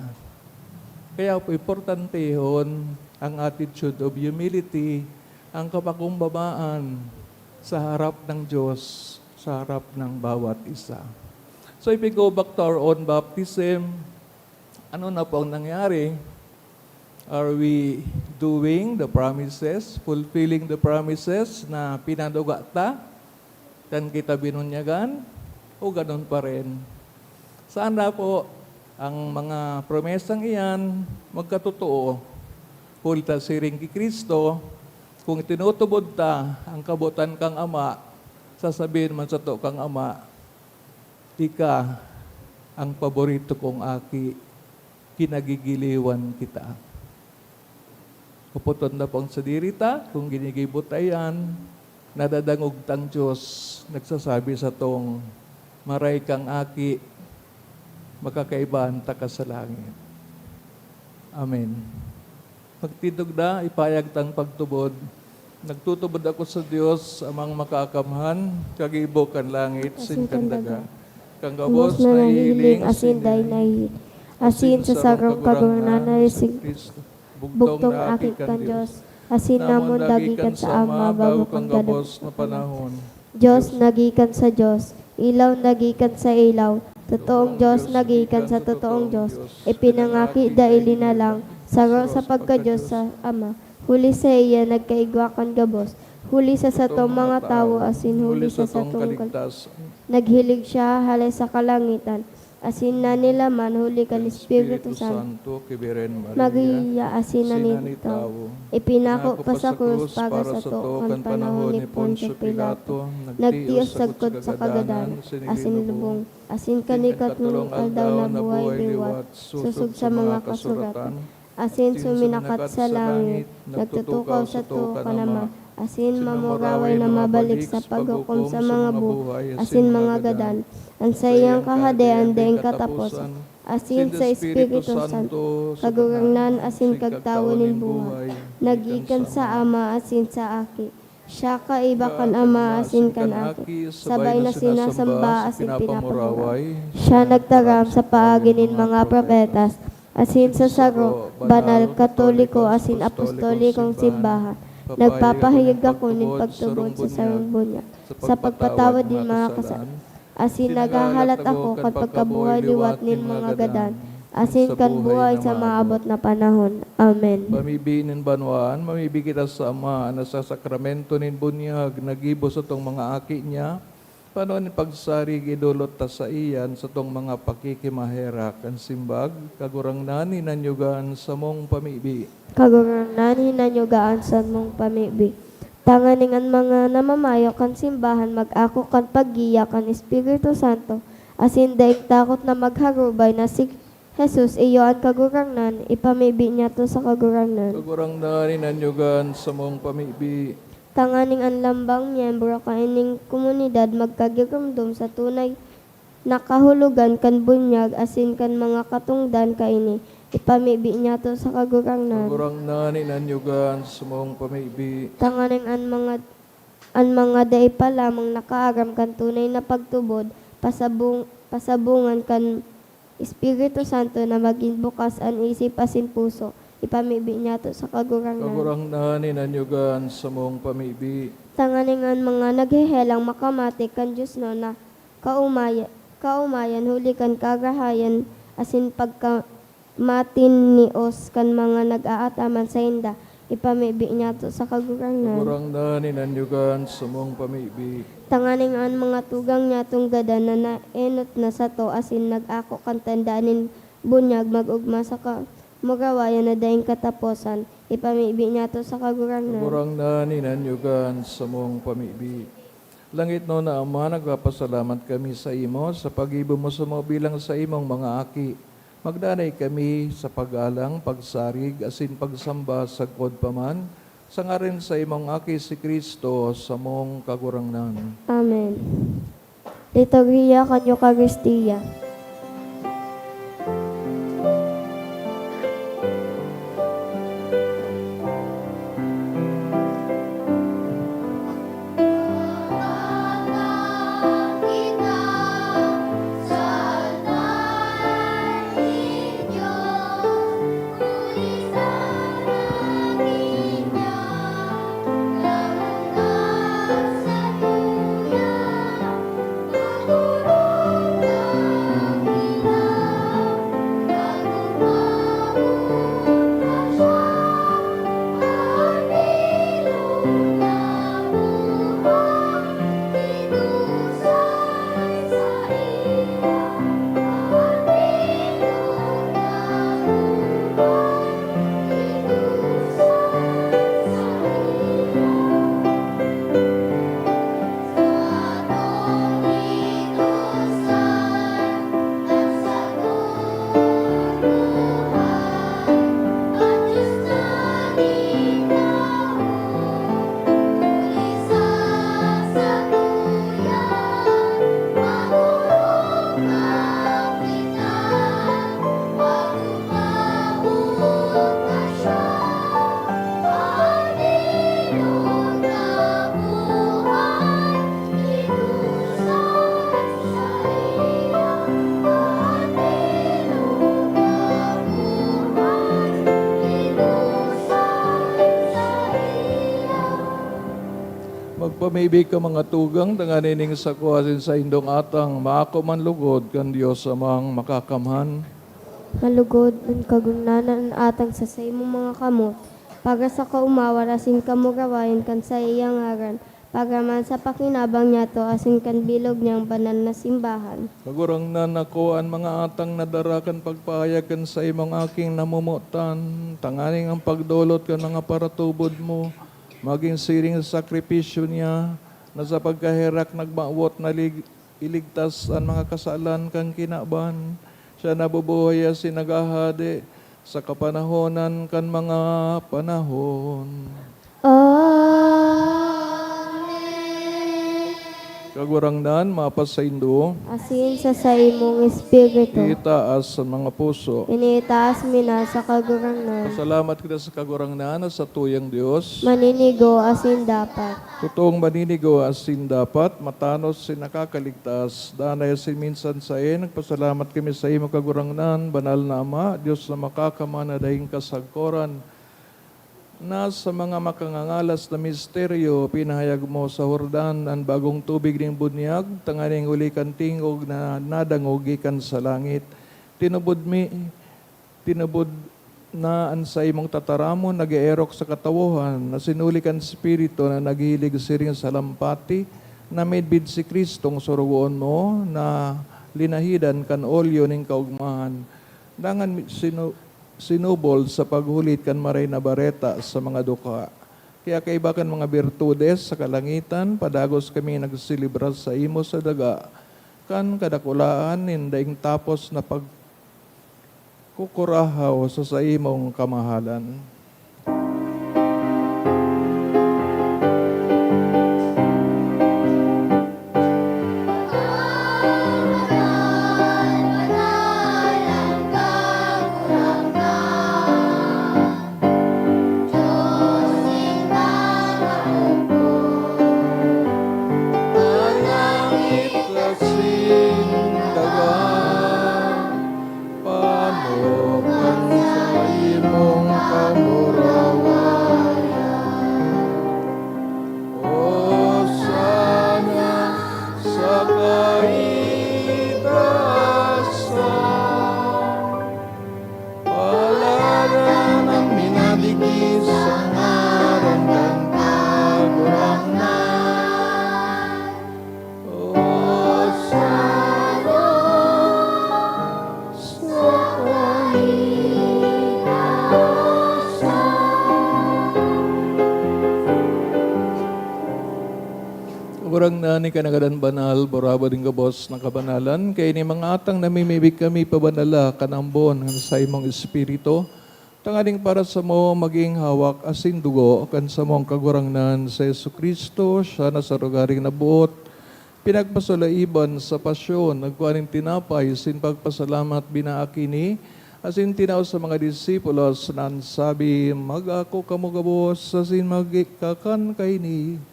Kaya po, importantehon ang attitude of humility, ang kapakumbabaan sa harap ng Diyos, sa harap ng bawat isa. So, if we go back to our own baptism, ano na po ang nangyari? Are we doing the promises, fulfilling the promises na pinanuga ta kan kita binunyagan? O ganun pa rin? Sana po ang mga promesang iyan magkatotoo. Huli ta siring ki Cristo, kung itinutubod ta ang kabotan kan Ama, sasabihin man sato kan Ama, "Ika ang paborito kong aki, kinagigiliwan kita." Kaputon na pang sadiri ta, kung ginigibo ta iyan, nadadangog tang Diyos nagsasabi satong, "Maray kang aki, makakaibahan taka sa langit." Amen. Magtindog na, ipahayag tang pagtubod. Nagtutubod ako sa Dios, Amang Makaakamhan, kagibo kan langit asin kan daga, kan gabos na nahihiling asin dai nahihiling, asin sa sarong Kagurangnan na si Cristo, bugtong na Aki kan Dios, asin namon dagikan sa Ama bago kan gabos na panahon. Dios na gikan sa Dios, ilaw na gikan sa ilaw, totoong Dios na gikan sa totoong Dios, ipinangaki daili na lang, saro sa pagka-Dios sa Ama. Huli saiya nagkaigwa kan gabos, huli sa satong mga tawo asin huli sa satong kaligtasan. Naghilig siya hale sa kalangitan, asin nanilaman huli kan Espiritu Santo. Maria asin na nin tawo. Ipinako pa sa krus para sato kan panahon ni Poncio Pilato. Nagtios sagkod sa kagadan asin lubong. Asin kan ikatolong aldaw nabuhay liwat, sosog sa mga kasuratan. Asin suminakat sa langit, nagtutukaw sato kan Ama, asin mamuraway na mabalik sa paghukom sa mga buhay asin mga gadan. An saiyang kahadean daing kataposan, asin sa Espiritu Santo, Kagurangnan asin Kagtawo nin buhay, naggikan sa Ama asin sa Aki. Siya kaiba kan Ama asin kan Aki, sabay na sinasamba asin pinapamuraway. Siya nagtaram sa paagi nin mga propetas, asin sa saro, banal, katoliko asin apostolikong simbahan. Nagpapahirig ako nin pagtubod sa sarong bunyag, sa pagpatawad nin mga kasal, asin naghahalat ako kan pagkabuhay liwat nin mga gadan, asin kan buhay sa maabot na panahon. Amen. Pamibi nin banwaan, mamibi kita sa Ama na sa sakramento nin bunyag nagibo satong mga aki niya, pano nin pagsarig idolot ta saiya an satong mga pakikimaherak. An simbag, Kagurangnan, hinanyuga an samong pamibi. Kagurangnan, hinanyuga an samong pamibi. Tanganing an mga namamayo kan simbahan mag-ako kan paggiya kan Espiritu Santo, asin daing takot na magharubay na si Jesus iyo an Kagurangnan, ipamibi niyato sa Kagurangnan. Kagurangnan, hinanyuga an samong pamibi. Tanganing an lambang miyembro kaining komunidad magkagiromdom sa tunay na kahulogan kan bunyag asin kan mga katongdan kaini, ipamibi niyato sa Kagurangnan. Kagurangnan, hinanyuga an samong pamibi. Tanganing an mga, an mga dai pa lamang nakaaram kan tunay na pagtubod, pasabong-, pasabongan kan Espiritu Santo na magin bukas an isip asin puso, ipamibi niyato sa Kagurangnan. Kagurangnan, hinanyuga an samong pamibi. Tanganing an mga naghehelang makamate kan diosnon na kaumaya-, kaomayan huli kan karahayan asin pagkamatin nios kan mga nag-aataman sainda, ipamibi niyato sa Kagurangnan. Kagurangnan, hinanyuga an samong pamibi. Tanganing an mga tugang niyatong gadan na naenot na sato asin nag-ako kan tanda nin bunyag mag-ogma sa kamurawayan na daing kataposan, ipamibi niyato sa Kagurangnan. Kagurangnan, hinanyuga an samong pamibi. Langitnon na Ama, nagpapasalamat kami saimo sa paggibo mo samo bilang saimong mga aki. Magdanay kami sa paggalang, pagsarig, asin pagsamba sagkod pa man, sa ngaran sa imong Aki si Cristo, samong Kagurangnan. Amen. Liturhiya kan Eukaristia. Magpamibi ka, mga tugang, tanganing ning sako asin saindong atang maako man lugod kan Dios Amang Makakamhan. Malugod an Kagurangnan an atang sa saimong mga kamot, para sa kaomawan asin kamurawayan kan saiyang ngaran, para man sa pakinabang niyato asin kan bilog niyang banal na simbahan. Kagurangnan, akoa an mga atang na dara kan pagpahayag kan saimong Aking namomotan, tanganing an pagdolot kan mga paratubod mo magin siring sa sakripisyo niya, na sa pagkaherak nagmawot na lig-, iligtas an mga kasalan kan kinaban. Siya nabubuhay asin naghahade sa kapanahonan kan mga panahon. Amen. Kagurangnan, mapasaindo. Asin sa saimong espiritu. Itaas an mga puso. Iniitaas mi na sa Kagurangnan. Pasalamat kita sa Kagurangnan na satuyang Dios. Maninigo asin dapat. Totoong maninigo asin dapat, matanos asin nakakaligtas. Danay asin minsan saen, nagpasalamat kami saimo, Kagurangnan, Banal na Ama, Dios na makakamhan na daing kasagkoran. na sa mga makangangalas na misteryo, pinahayag mo sa Jordan an bagong tubig nin bunyag, tanganing huli kan tingog na nadangog gikan sa langit. Tinubod mi, tinubod na an saimong tataramon nag-eerok sa katawohan, na sinuli kan Espiritu na naghilig siring sa lampati na midbid si Kristong sorogoon mo, na linahidan kan olyo nin kaogmahan. Dangan mi-, sinu-, sinubol sa paghulit kan Maray na Bareta sa mga dukha. Kaya kaiba kan mga birtudes sa kalangitan, padagos kami nagselebra saimo sa daga kan kadakulaan nin daing tapos na pagkukurahaw sa saimong kamahalan. Panokan sa imong kamurawayan. Hosana sa kaitaasan. Paladan an minadigdi sa ngaran kan Kagurangnan. Hosana sa kaitaasan. Kagurangnan, ika na gadan banal, burabod nin gabos na kabanalan, kaya ini mga atang namimibi kami pabanala kan ambon kan saimong Espiritu, tanganing para samo magin hawak asin dugo kan samong Kagurangnan si Jesu-Cristo. Siya na sa rogaring naboot, pinagpasulaiban sa pasyon, nagkua nin tinapay, asin pagpasalamat, binaak ini, asin tinao sa mga disipulos, na an sabi, "Mag-ako kamo gabos, asin magkakan kaini.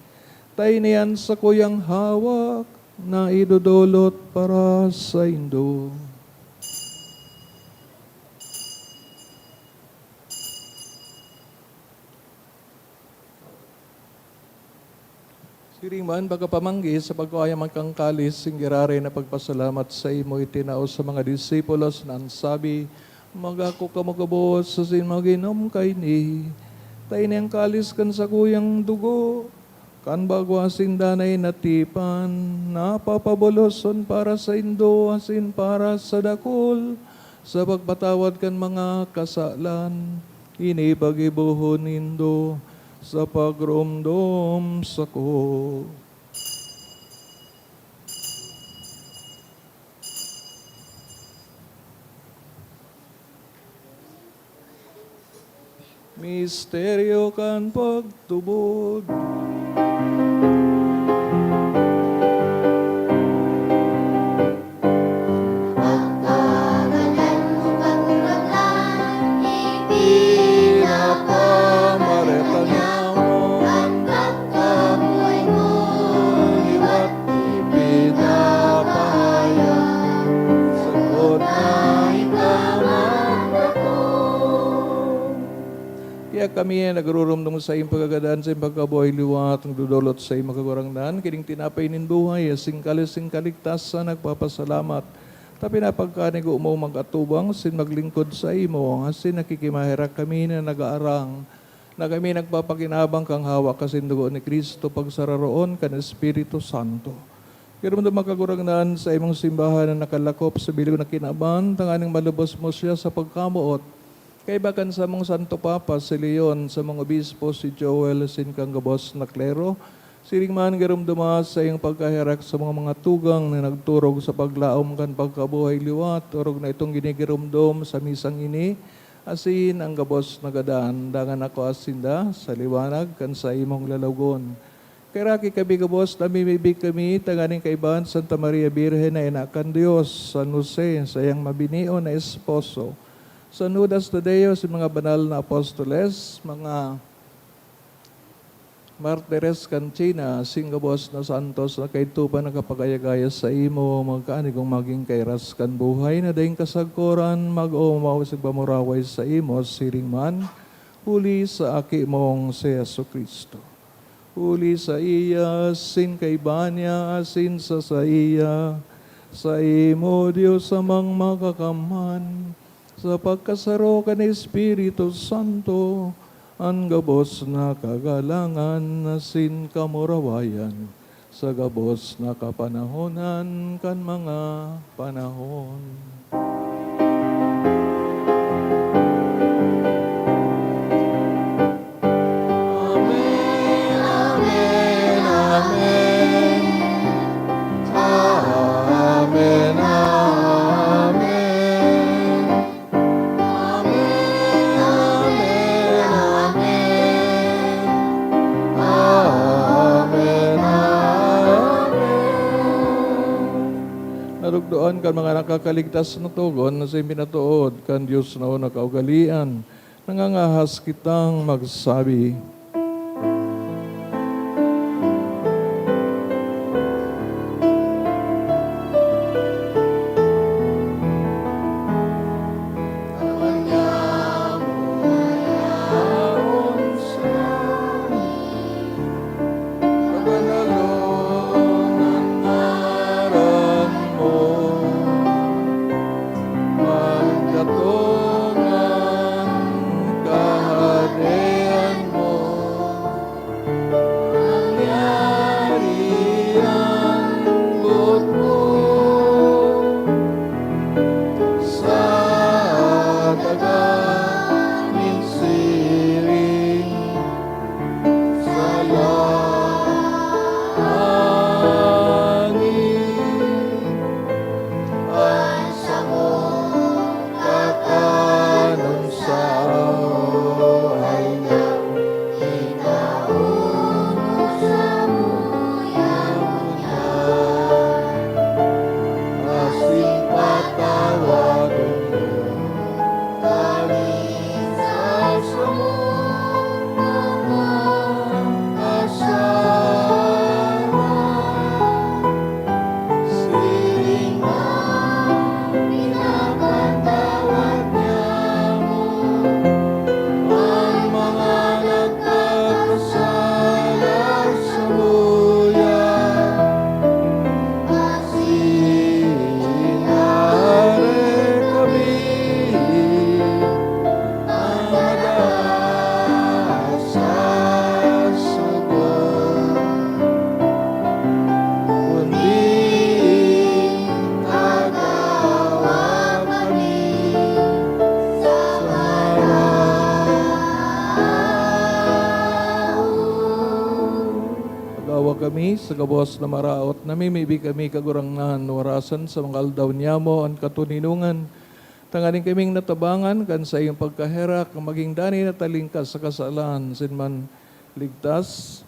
Ta ini an sakuyang hawak na idodolot para saindo." Siring man, pagkapamanggi, sa pagkua niya man kan kalis, singgiraray na pagpasalamat saimo, itinao sa mga disipulos, na an sabi, "Mag-ako kamo gabos, asin mag-inom kaini. Ta ini an kalis kan sakuyang dugo, kan bagong asin danay na tipan, na papaboloson para saindo asin para sa dakul, sa pagpatawad kan mga kasalan. Ini paggibohon nindo sa pagromdom sako." Misteryo kan pagtubod. Pagkagadan mo, Kagurangnan, ipinapamareta niamo an pagkabuhay mo, liwat ipinapahayag, sagkod na ika mandakop. Kaya kami na nagruromdom sa iyong pagkagadan sa iyong pagkabuhay liwat, nagdodolot sa iyong Kagurangnan, kining tinapay nin buhay, asin kalis nin kaligtasan, nagpapasalamat. Ta pinapagkanigo mo mag-atubang asin maglingkod saimo, asin nakikimaherak kami na nag-aarang na kami nagpapakinabang kan hawak asin dugo ni Cristo, pagsararoon kan Espiritu Santo. Giromdoma, Kagurangnan, sa imong simbahan na nakalakop sa bilog na kinaban, tanganing malubos mo siya sa pagkamoot. Kaiba kan samong Santo Papa, si Leon, samong obispo, si Joel, asin kan gabos na klero, siring man giromdoma sa iyong pagkaherak sa mga, mga tugang na nagturog sa paglaom kan pagkabuhay liwat, orog na itong ginigiromdom sa misang ini, asin an gabos na gadan, dangan ako asinda sa liwanag kan saimong lalawogon. Kaheraki kami gabos, namimibi kami tanganing kaibahan Santa Maria Birhen na Ina kan Dios, San Jose, saiyang mabinion na esposo, San Judas Tadeo, si mga banal na apostoles, mga martires kan China, asin gabos na santos na kaidto pa nakapag-ayagaya saimo, magkaanigong magin kairas kan buhay na daing kasagkoran, mag-oomaw sa pagpamuraway saimo, siring man, huli sa Aki mong si Jesu-Cristo. Huli saiya, asin kaiba niya, asin sa saiya, saimo, Dios Amang Makakamhan, sa pagkasaro kan Espiritu Santo, an gabos na kagalangan asin kamurawayan, sa gabos na kapanahonan kan mga panahon. Amen, amen, amen. Amen, amen. Amen, amen, amen. Amen, amen. Narugdoan kan mga nakakaligtas na togon na asin pinatood kan Dios na una kaugalean, nangangahas kitang magsabi. Kabanalon an ngaran mo, magdatong an kahadean mo, mangyari an boot mo sa daga nin siring sa langit. An samong kakanon sa aldaw, idaon mo samuya ngunyan, asin patawadon mo kami sa samong mga kasala, siring na pinapatawad niamo an mga nagkakasala samuya. Asin aare kami madaas sa sugo, kundi agawa kami sa maraot. Agawa kami sa gabos na maraot, namimibi kami, Kagurangnan, warasan sa mga aldaw niamo an katoninongan, tanganing kaming natabangan kan saiyang pagkaherak, magin danay na talingkas sa kasalan, asin manligtas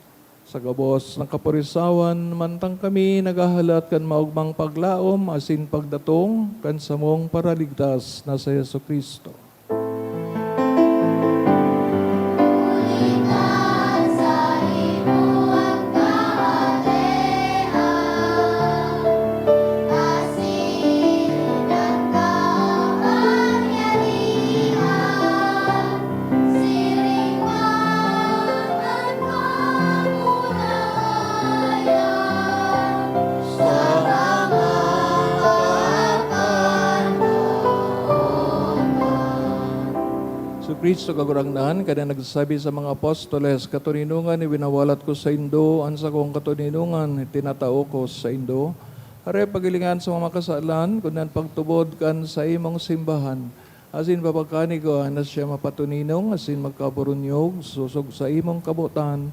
sa gabos na kaporisawan, mantang kami naghahalat kan maogmang paglaom asin pagdatong kan samong Paraligtas na si Jesu-Cristo. Huli kan saimo an kahadean, asin an kapangyarihan, siring man an kamurawayan, sa mga kapanahonan. Jesu-Cristo, Kagurangnan, kaya nagsabi sa mga apostoles, "Katoninongan, iwinawalat ko saindo an sakong katoninongan, tinatao ko saindo." Hare, paghilingan sa mga makasalan, kundi an pagtubod kan saimong simbahan. Asin papakaani ko na siya mapatoninong asin magkaburunyog, sosog sa imong kabotan,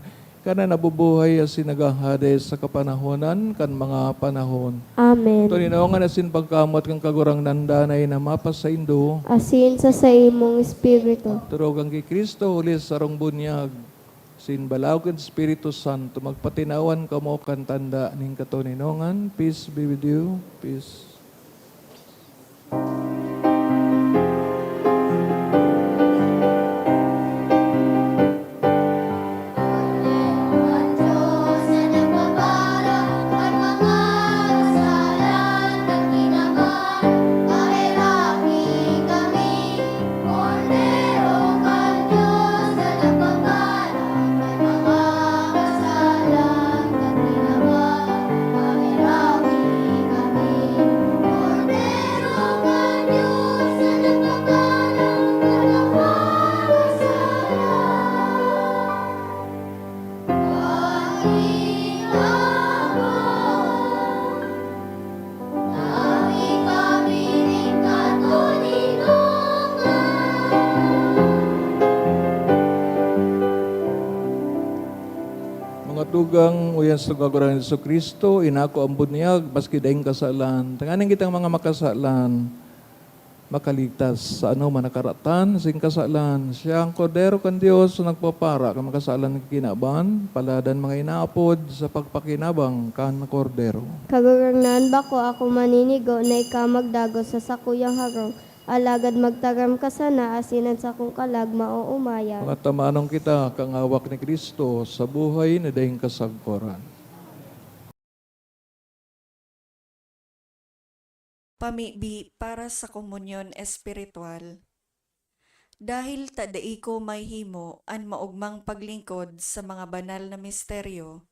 kan nabubuhay asin naghahade sa kapanahonan kan mga panahon. Amen. Toninongan asin pagkamoot kan Kagurangnan danay na mapasaindo. Asin sa saimong espiritu. Turugan ki Cristo huli sa sarong bunyag. Asin balaog kan Espiritu Santo, magpatinawan kamo kan tanda nin katoninongan. Peace be with you. Peace. Dugang uyan sa Kagurangnan Jesu-Cristo, inako ang bunyag, maski daing kasalan. Tanganing kitang mga makasalan, makaligtas sa anoman na karatan, sing kasalan. Siya ang Kordero kan Dios na nagpapara kan makasalan na kinaban, paladan mga inaapod sa pagpakinabang kan Kordero. Kagurangnan, bako ako maninigo na ika magdagos sa sakuyang harong, alagad magtaram ka sana asin an sakong kalag maoomayan. Mga tamanon kita, kangawak ni Cristo, sa buhay na daing kasagkoran. Pamibi para sa komunyon espiritual. Dahil ta dai ko mahihimo an maogmang paglingkod sa mga banal na misteryo,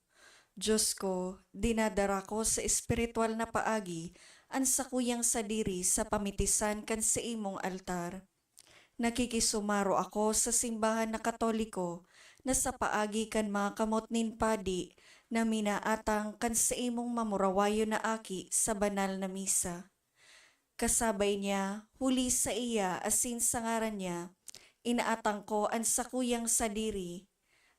Diyos ko, dinadara ko sa espiritual na paagi an sakuyang sadiri sa pamitisan kan saimong altar. Nakikisumaro ako sa simbahan na Katoliko na sa paagi kan mga kamot nin padi na minaatang kan saimong mamurawayon na aki sa banal na misa. Kasabay niya, huli saiya asin sa ngaran niya, inaatang ko an sakuyang sadiri.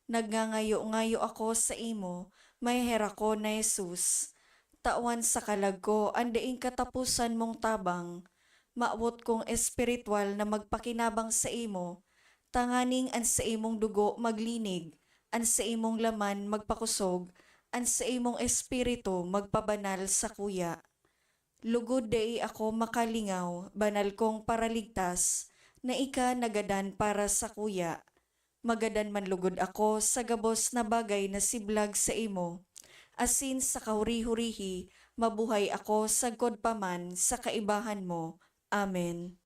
Nagngangayo-ngayo ako saimo, maheherakon na Jesus. Tawan sa kalag ko an daing kataposan mong tabang. Mawot kong espiritual na magpakinabang saimo, tanganing an saimong dugo maglinig, an saimong laman magpakosog, an saimong espiritu magpabanal sakuya. Lugod dai ako makalingaw, banal kong Paraligtas, na ika nagadan para sakuya. Magadan man lugod ako sa gabos na bagay na siblag saimo, asin sa kahuri-hurihi mabuhay ako sagkod pa man sa kaibahan mo. Amen.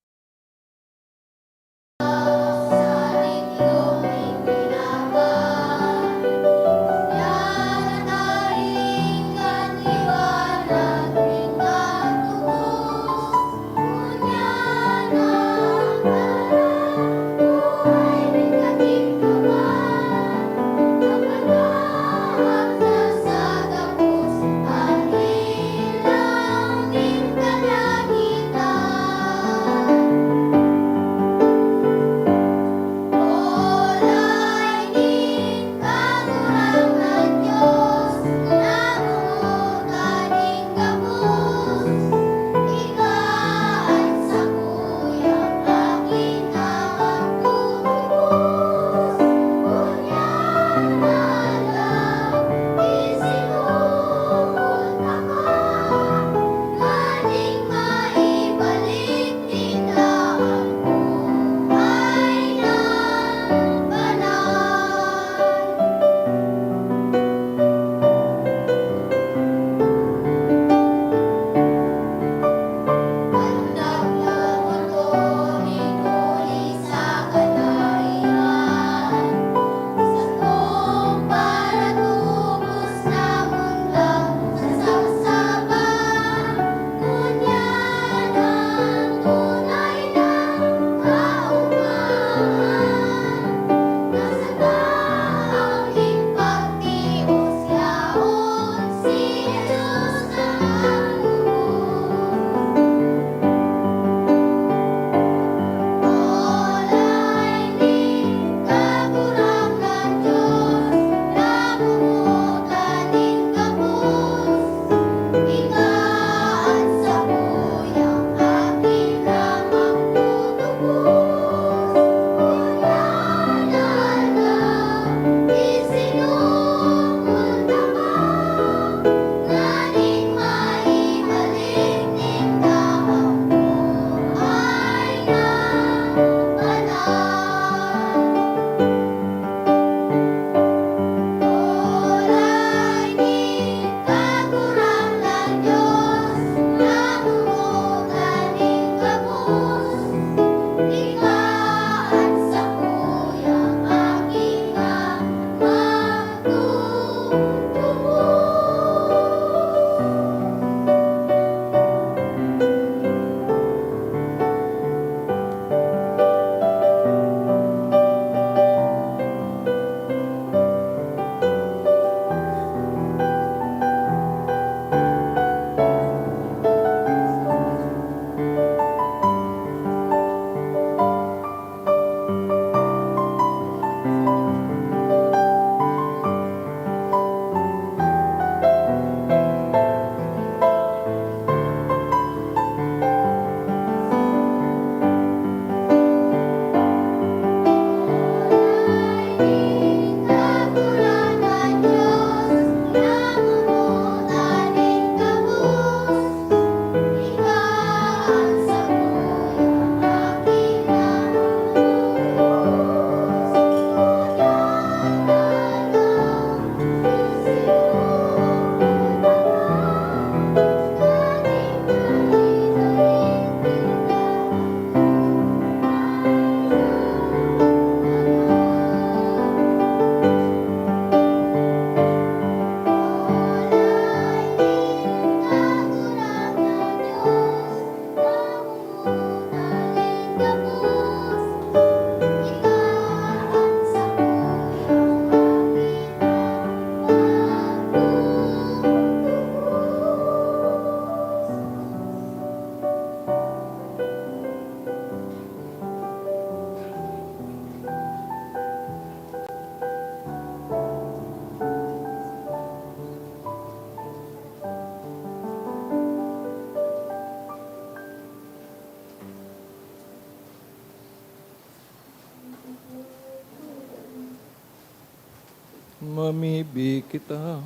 Mamibi kita.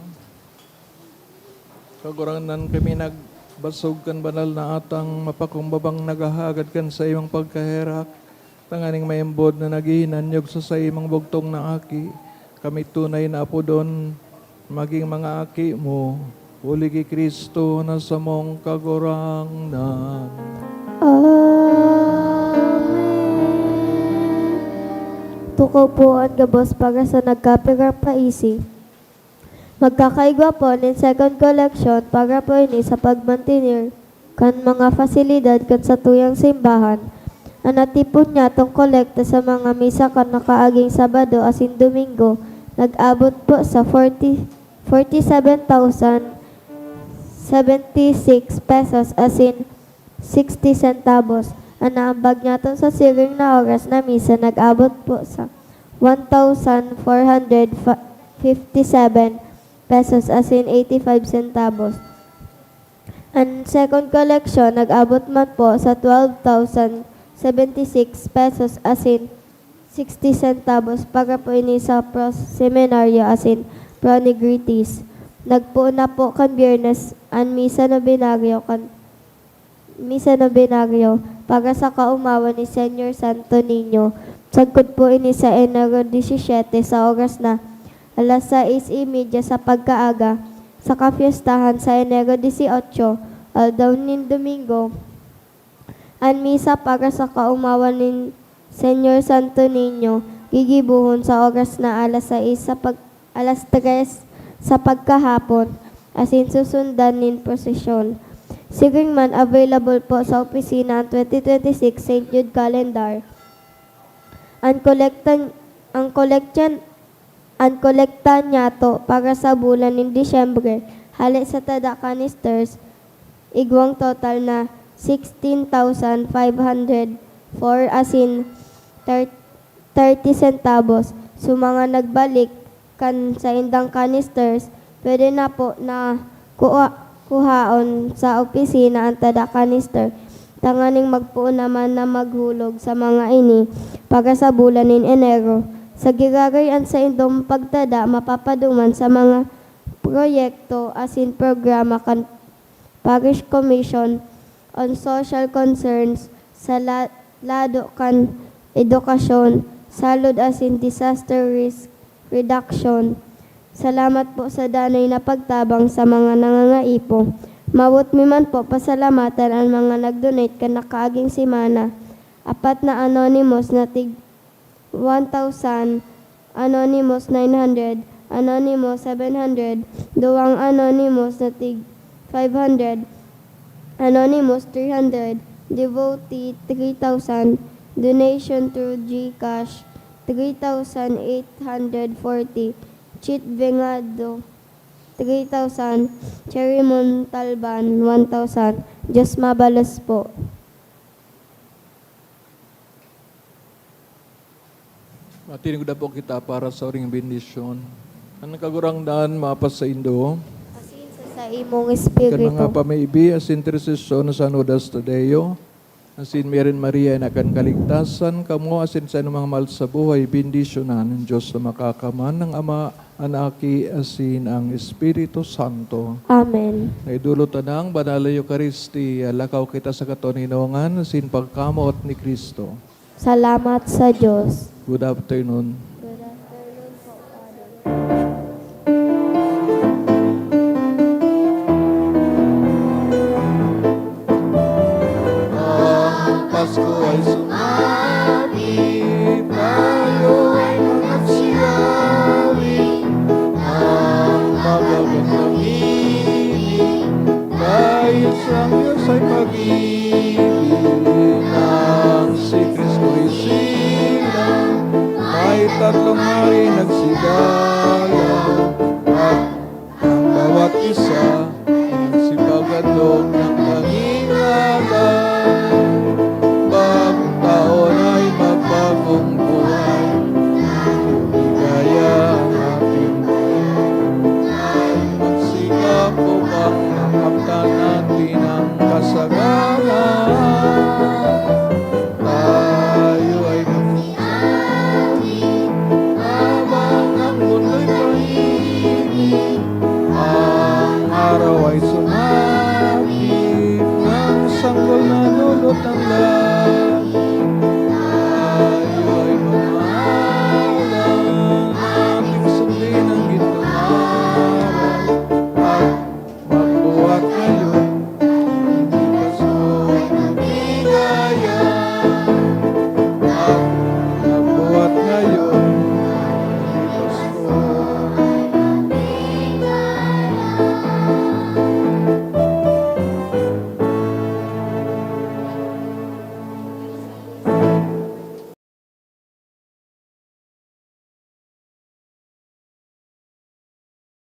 Kagurangnan, kami nagbasog kan banal na atang mapakumbabang naghahagad kan saimong pagkaherak, tanganing maimbod na naghihinanyog sa saimong bugtong na Aki, kami tunay na apodon magin mga aki mo, huli ki Cristo na samong Kagurangnan. Amen. Tukaw po an gabos para sa nagkapirang paisi. Magkakaigwa po nin second collection para po ini sa pagmantener kan mga pasilidad kan satuyang simbahan. An natipon niyatong kolekta sa mga misa kan nakaaging Sabado asin Domingo nag-abot po sa forty, forty-seven thousand seventy-six pesos asin sixty centavos. An naambag niyato sa siring na oras na misa nag-abot po sa one thousand four hundred fifty-seven pesos asin eighty-five centavos. An second collection nag-abot man po sa twelve thousand seventy-six pesos asin sixty centavos para po ini sa pro seminaryo asin pro nigritis. Nagpoon na po kan Biyernes an misa nobenaryo kan misa nobenaryo para sa kaomawan ni Señor Santo Niño. Sagkod po ini sa Enero disisiyete sa oras na alas sais y media sa pagkaaga, sa kapyestahan sa Enero dieciocho, aldaw nin Domingo. An misa para sa kaomawan nin Señor Santo Niño gigibohon sa oras na alas sais sa pag-, alas tres sa pagkahapon, asin susundan nin prosesyon. Siring man, available po sa opisina an twenty twenty-six Saint Jude Calendar. An kolekta, an kolekta, an kolekta niyato para sa bulan nin Disyembre, hale sa tada canisters, igwang total na sixteen thousand five hundred four asin thir-, thirty centavos. Sa mga nagbalik kan saindang canisters, pwede na po na kuha-, kuhaon sa opisina an tada canister, tanganing magpoon naman na maghulog sa mga ini para sa bulan nin Enero. Sa giraray an saindong pagtada mapapaduman sa mga proyekto asin programa kan Parish Commission on Social Concerns sa la-, lado kan edukasyon, salud asin disaster risk reduction. Salamat po sa danay na pagtabang sa mga nangangaipo. Mawot mi man po pasalamatan an mga nag-donate kan nakaaging semana. Apat na anonymous na tig one thousand, anonymous nine hundred, anonymous seven hundred, duwang anonymous na tig five hundred, anonymous three hundred, devotee three thousand, donation through GCash three thousand eight hundred forty, Chit Vengado three thousand, Cherry Montalban one thousand. Diyos mabalos po. Matinigda po kita para sa oring bendisyon. An Kagurangnan mapasaindo. Asin sa saimong Kan mga espiritu. pamibi asin intersesyon na San Judas Tadeo, asin Virgen Maria na kan kaligtasan, kamo asin sa anumang mahal sa buhay, bendisyonan ng Diyos na makakaman, ng Ama, an Aki, asin ang Espiritu Santo. Amen. Naidulot tanang banal na Eukaristia, lakaw kita sa katoninongan asin pagkamoot ni Cristo. Salamat sa Diyos. Good afternoon. Good afternoon po, Father. Ang Pasko ay